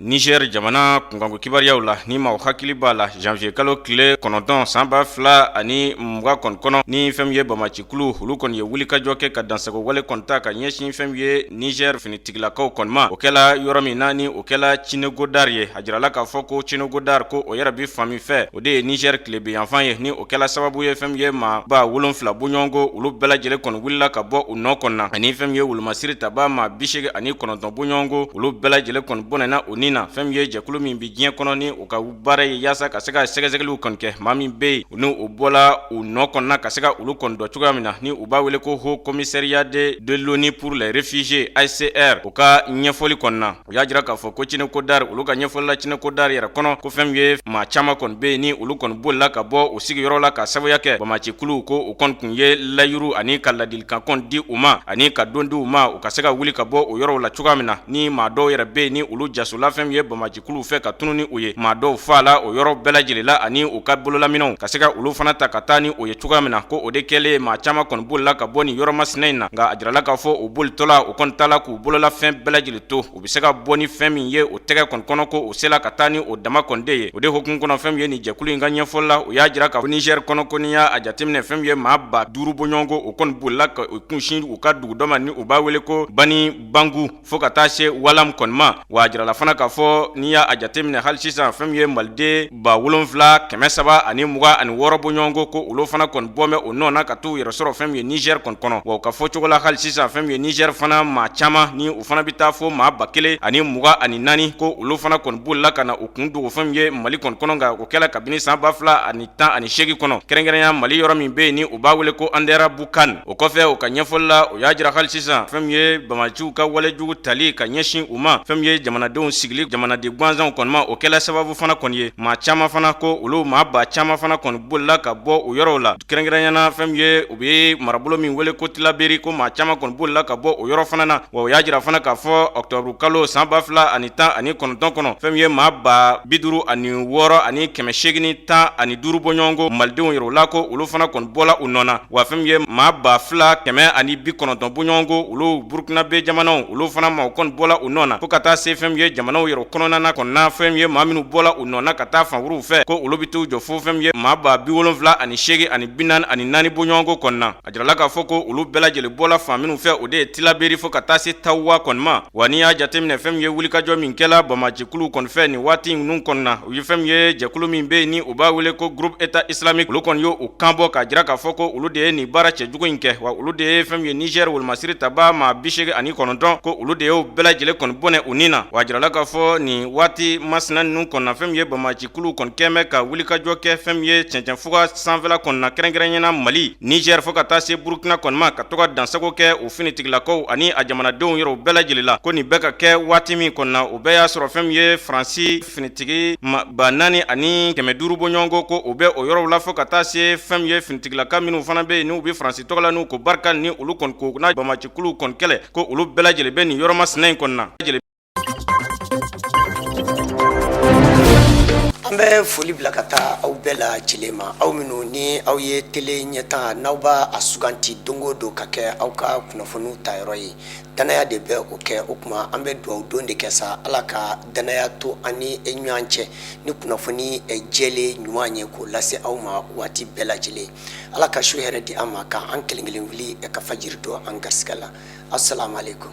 Niger jamana kunkanko kibaruyaw la, ni maaw hakili b'a la, janvier kalo tile 9 san 2020 kɔni kɔnɔ, ni fɛn min ye bamacikulu, olu kɔni ye wulikajɔ kɛ ka dansago wale kɔni ta ka ɲɛsin fɛn min ye Niger finitigilakaw kɔni ma. O kɛla yɔrɔ min na, ni o kɛla Chinegodar ye. A jirala k'a fɔ ko Chinegodar, ko o yɛrɛ bɛ fan min fɛ, o de ye Niger tilebinyanfan ye. Ni o kɛla sababu ye, fɛn min ye maa 7000 bɔɲɔgɔnko, olu bɛɛ lajɛlen kɔni wulila ka bɔ u nɔ kɔnɔ na, ani fɛn min ye wolomasiri taba maa 89 bɔɲɔgɔnko, olu bɛɛ lajɛlen kɔni bɔnɛna u ni na. Fɛn min ye jɛkulu min bɛ diɲɛ kɔnɔ, ni u ka baara ye yaasa ka se ka sɛgɛsɛgɛliw kɔni kɛ, maa min bɛ yen ni u bɔla u nɔ kɔnɔna, ka se ka olu kɔni dɔn cogoya min na, ni u b'a wele ko Haut Commissariat de l'ONU pour les réfugiés, HCR, u ka ɲɛfɔli kɔnɔna, u y'a jira k'a fɔ ko Chinegodar, olu ka ɲɛfɔli la, Chinegodar yɛrɛ kɔnɔ, ko fɛn min ye maa caman kɔni bɛ yen ni olu kɔni bolila ka bɔ u sigiyɔrɔ la, ka sababuya kɛ bamacikuluw ko u kɔni tun ye layiru ani ka ladilikan kɔni di u ma, ani ka don di u ma, u ka se ka wuli ka bɔ o yɔrɔw la cogoya min na. Ni maa dɔw yɛrɛ bɛ yen ni olu jasola fɛn min ye bamacikuluw fɛ ka tunun ni u ye, maa dɔw fa la o yɔrɔ bɛɛ lajɛlen la, ani u ka bololaminɛnw ka se ka olu fana ta ka taa ni o ye cogoya min na. Ko o de kɛlen, maa caman kɔni bolila ka bɔ nin yɔrɔ masina in na. Nka a jirala k'a fɔ u bolitɔla, u kɔni taala k'u bololafɛn bɛɛ lajɛlen to, u bɛ se ka bɔ ni fɛn min ye o tɛgɛ kɔni kɔnɔ, ko u sela ka taa ni o dama kɔni de ye. O de hukumu kɔnɔ, fɛn min ye nin jɛkulu in ka ɲɛfɔli la, u y'a jira k'a fɔ Niger kɔnɔ, ko n'i y'a jateminɛ, fɛn min ye maa 5000 bɔɲɔgɔnko, u kɔni bolila ka u kunsin u ka dugu dɔ ma ni u b'a wele ko Bani Bangu, fo ka taa se Walam kɔni ma. Wa a jirala fana k'a fɔ n'i y'a jateminɛ hali sisan, fɛn min ye maliden 7326 bɔɲɔgɔnko, ko olu fana kɔni bɔ bɛ o nɔ na ka t'u yɛrɛ sɔrɔ fɛn min ye Niger kɔni kɔnɔ. Wa u ka fɔ cogo la, hali sisan, fɛn min ye Niger fana maa caman ni u fana bɛ taa fo maa 1024, ko olu fana kɔni bolila ka na u kun dogo fɛn min ye Mali kɔni kɔnɔ. Nka o kɛla kabini san 2018 kɔnɔ, kɛrɛnkɛrɛnya Mali yɔrɔ min bɛ yen ni u b'a wele ko Anderamboukane. O kɔfɛ, u ka ɲɛfɔli la, u y'a jira hali sisan, fɛn min ye bamaciw ka walejugu tali ka ɲɛsin u ma, fɛn min ye jamanadenw sigili jamanaden gansanw kɔni ma, o kɛla sababu fana kɔni ye maa caman fana, ko olu maa ba caman fana kɔni bolila ka bɔ o yɔrɔw la, kɛrɛnkɛrɛnya na fɛn min ye u bɛ marabolo min wele ko Tilaberi, ko maa caman kɔni bolila ka bɔ o yɔrɔ fana na. Wa u y'a jira fana k'a fɔ octobre kalo san 2019 kɔnɔ, fɛn min ye maa 56,815 bɔɲɔgɔnko malidenw yɛrɛ la, ko olu fana kɔni bɔla u nɔ na. Wa fɛn min ye maa 2190 bɔɲɔgɔnko, olu Burukinabe jamanaw, olu fana maaw kɔni bɔla u nɔ na, fo ka taa se fɛn min ye jamanaw yɛrɛ kɔnɔna na kɔni na, fɛn min ye maa minnu bɔla u nɔ na ka taa fan wɛrɛw fɛ, ko olu bɛ t'u jɔ fo fɛn min ye maa 78,044 bɔɲɔgɔnko kɔni na. A jirala k'a fɔ ko olu bɛɛ lajɛlen bɔla fan minnu fɛ, o de ye Tilaberi fo ka taa se Tawa kɔni ma. Wa n'i y'a jateminɛ, fɛn min ye wulikajɔ min kɛla bamacikuluw kɔni fɛ nin waati ninnu kɔni na, u ye fɛn min ye jɛkulu min bɛ yen ni u b'a wele ko Groupe État Islamique, olu kɔni y'u kan bɔ k'a jira k'a fɔ ko olu de ye nin baara cɛjugu in kɛ. Wa olu de ye fɛn min ye Niger wolomasiri taba maa 89, ko olu de y'o bɛɛ lajɛlen kɔni bɔnɛ u ni na. Wa a jirala k'a fɔ nin waati masina ninnu kɔni na, fɛn min ye bamacikuluw kɔni kɛn bɛ ka wulikajɔ kɛ fɛn min ye cɛncɛnfuga sanfɛla kɔni na, kɛrɛnkɛrɛnya na Mali, Niger fo ka taa se Burukina kɔni ma, ka to ka dansago kɛ u finitigilakaw ani a jamanadenw yɛrɛ bɛɛ lajɛlen la. Ko nin bɛɛ ka kɛ waati min kɔni na, o bɛɛ y'a sɔrɔ fɛn min ye Faransi finitigi 4500 bɔɲɔgɔnko, ko o bɛ o yɔrɔw la, fo ka taa se fɛn min ye finitigilaka minnu fana bɛ yen n'u bɛ Faransi tɔgɔ la, n'u ko Barkhane, ni olu kɔni ko n'a bamacikuluw kɔni kɛlɛ, ko olu bɛɛ lajɛlen bɛ nin yɔrɔ masina in kɔni na. An bɛ foli bila ka taa aw bɛɛ lajɛlen ma, aw minnu ni aw ye tele ɲɛtaa, n'aw b'a a suganti don o don ka kɛ aw ka kunnafoniw tayɔrɔ ye. Danaya de bɛ o kɛ. O tuma an bɛ dugawu don de kɛ sa, Ala ka danaya to an ni ɲɔgɔn cɛ ni kunnafoni jɛlen ɲuman ye k'o lase aw ma waati bɛɛ lajɛlen. Ala ka su hɛrɛ di an ma, ka an kelen kelen wuli ka fajiri don an garisɛgɛ la. Asalaamaaleykum.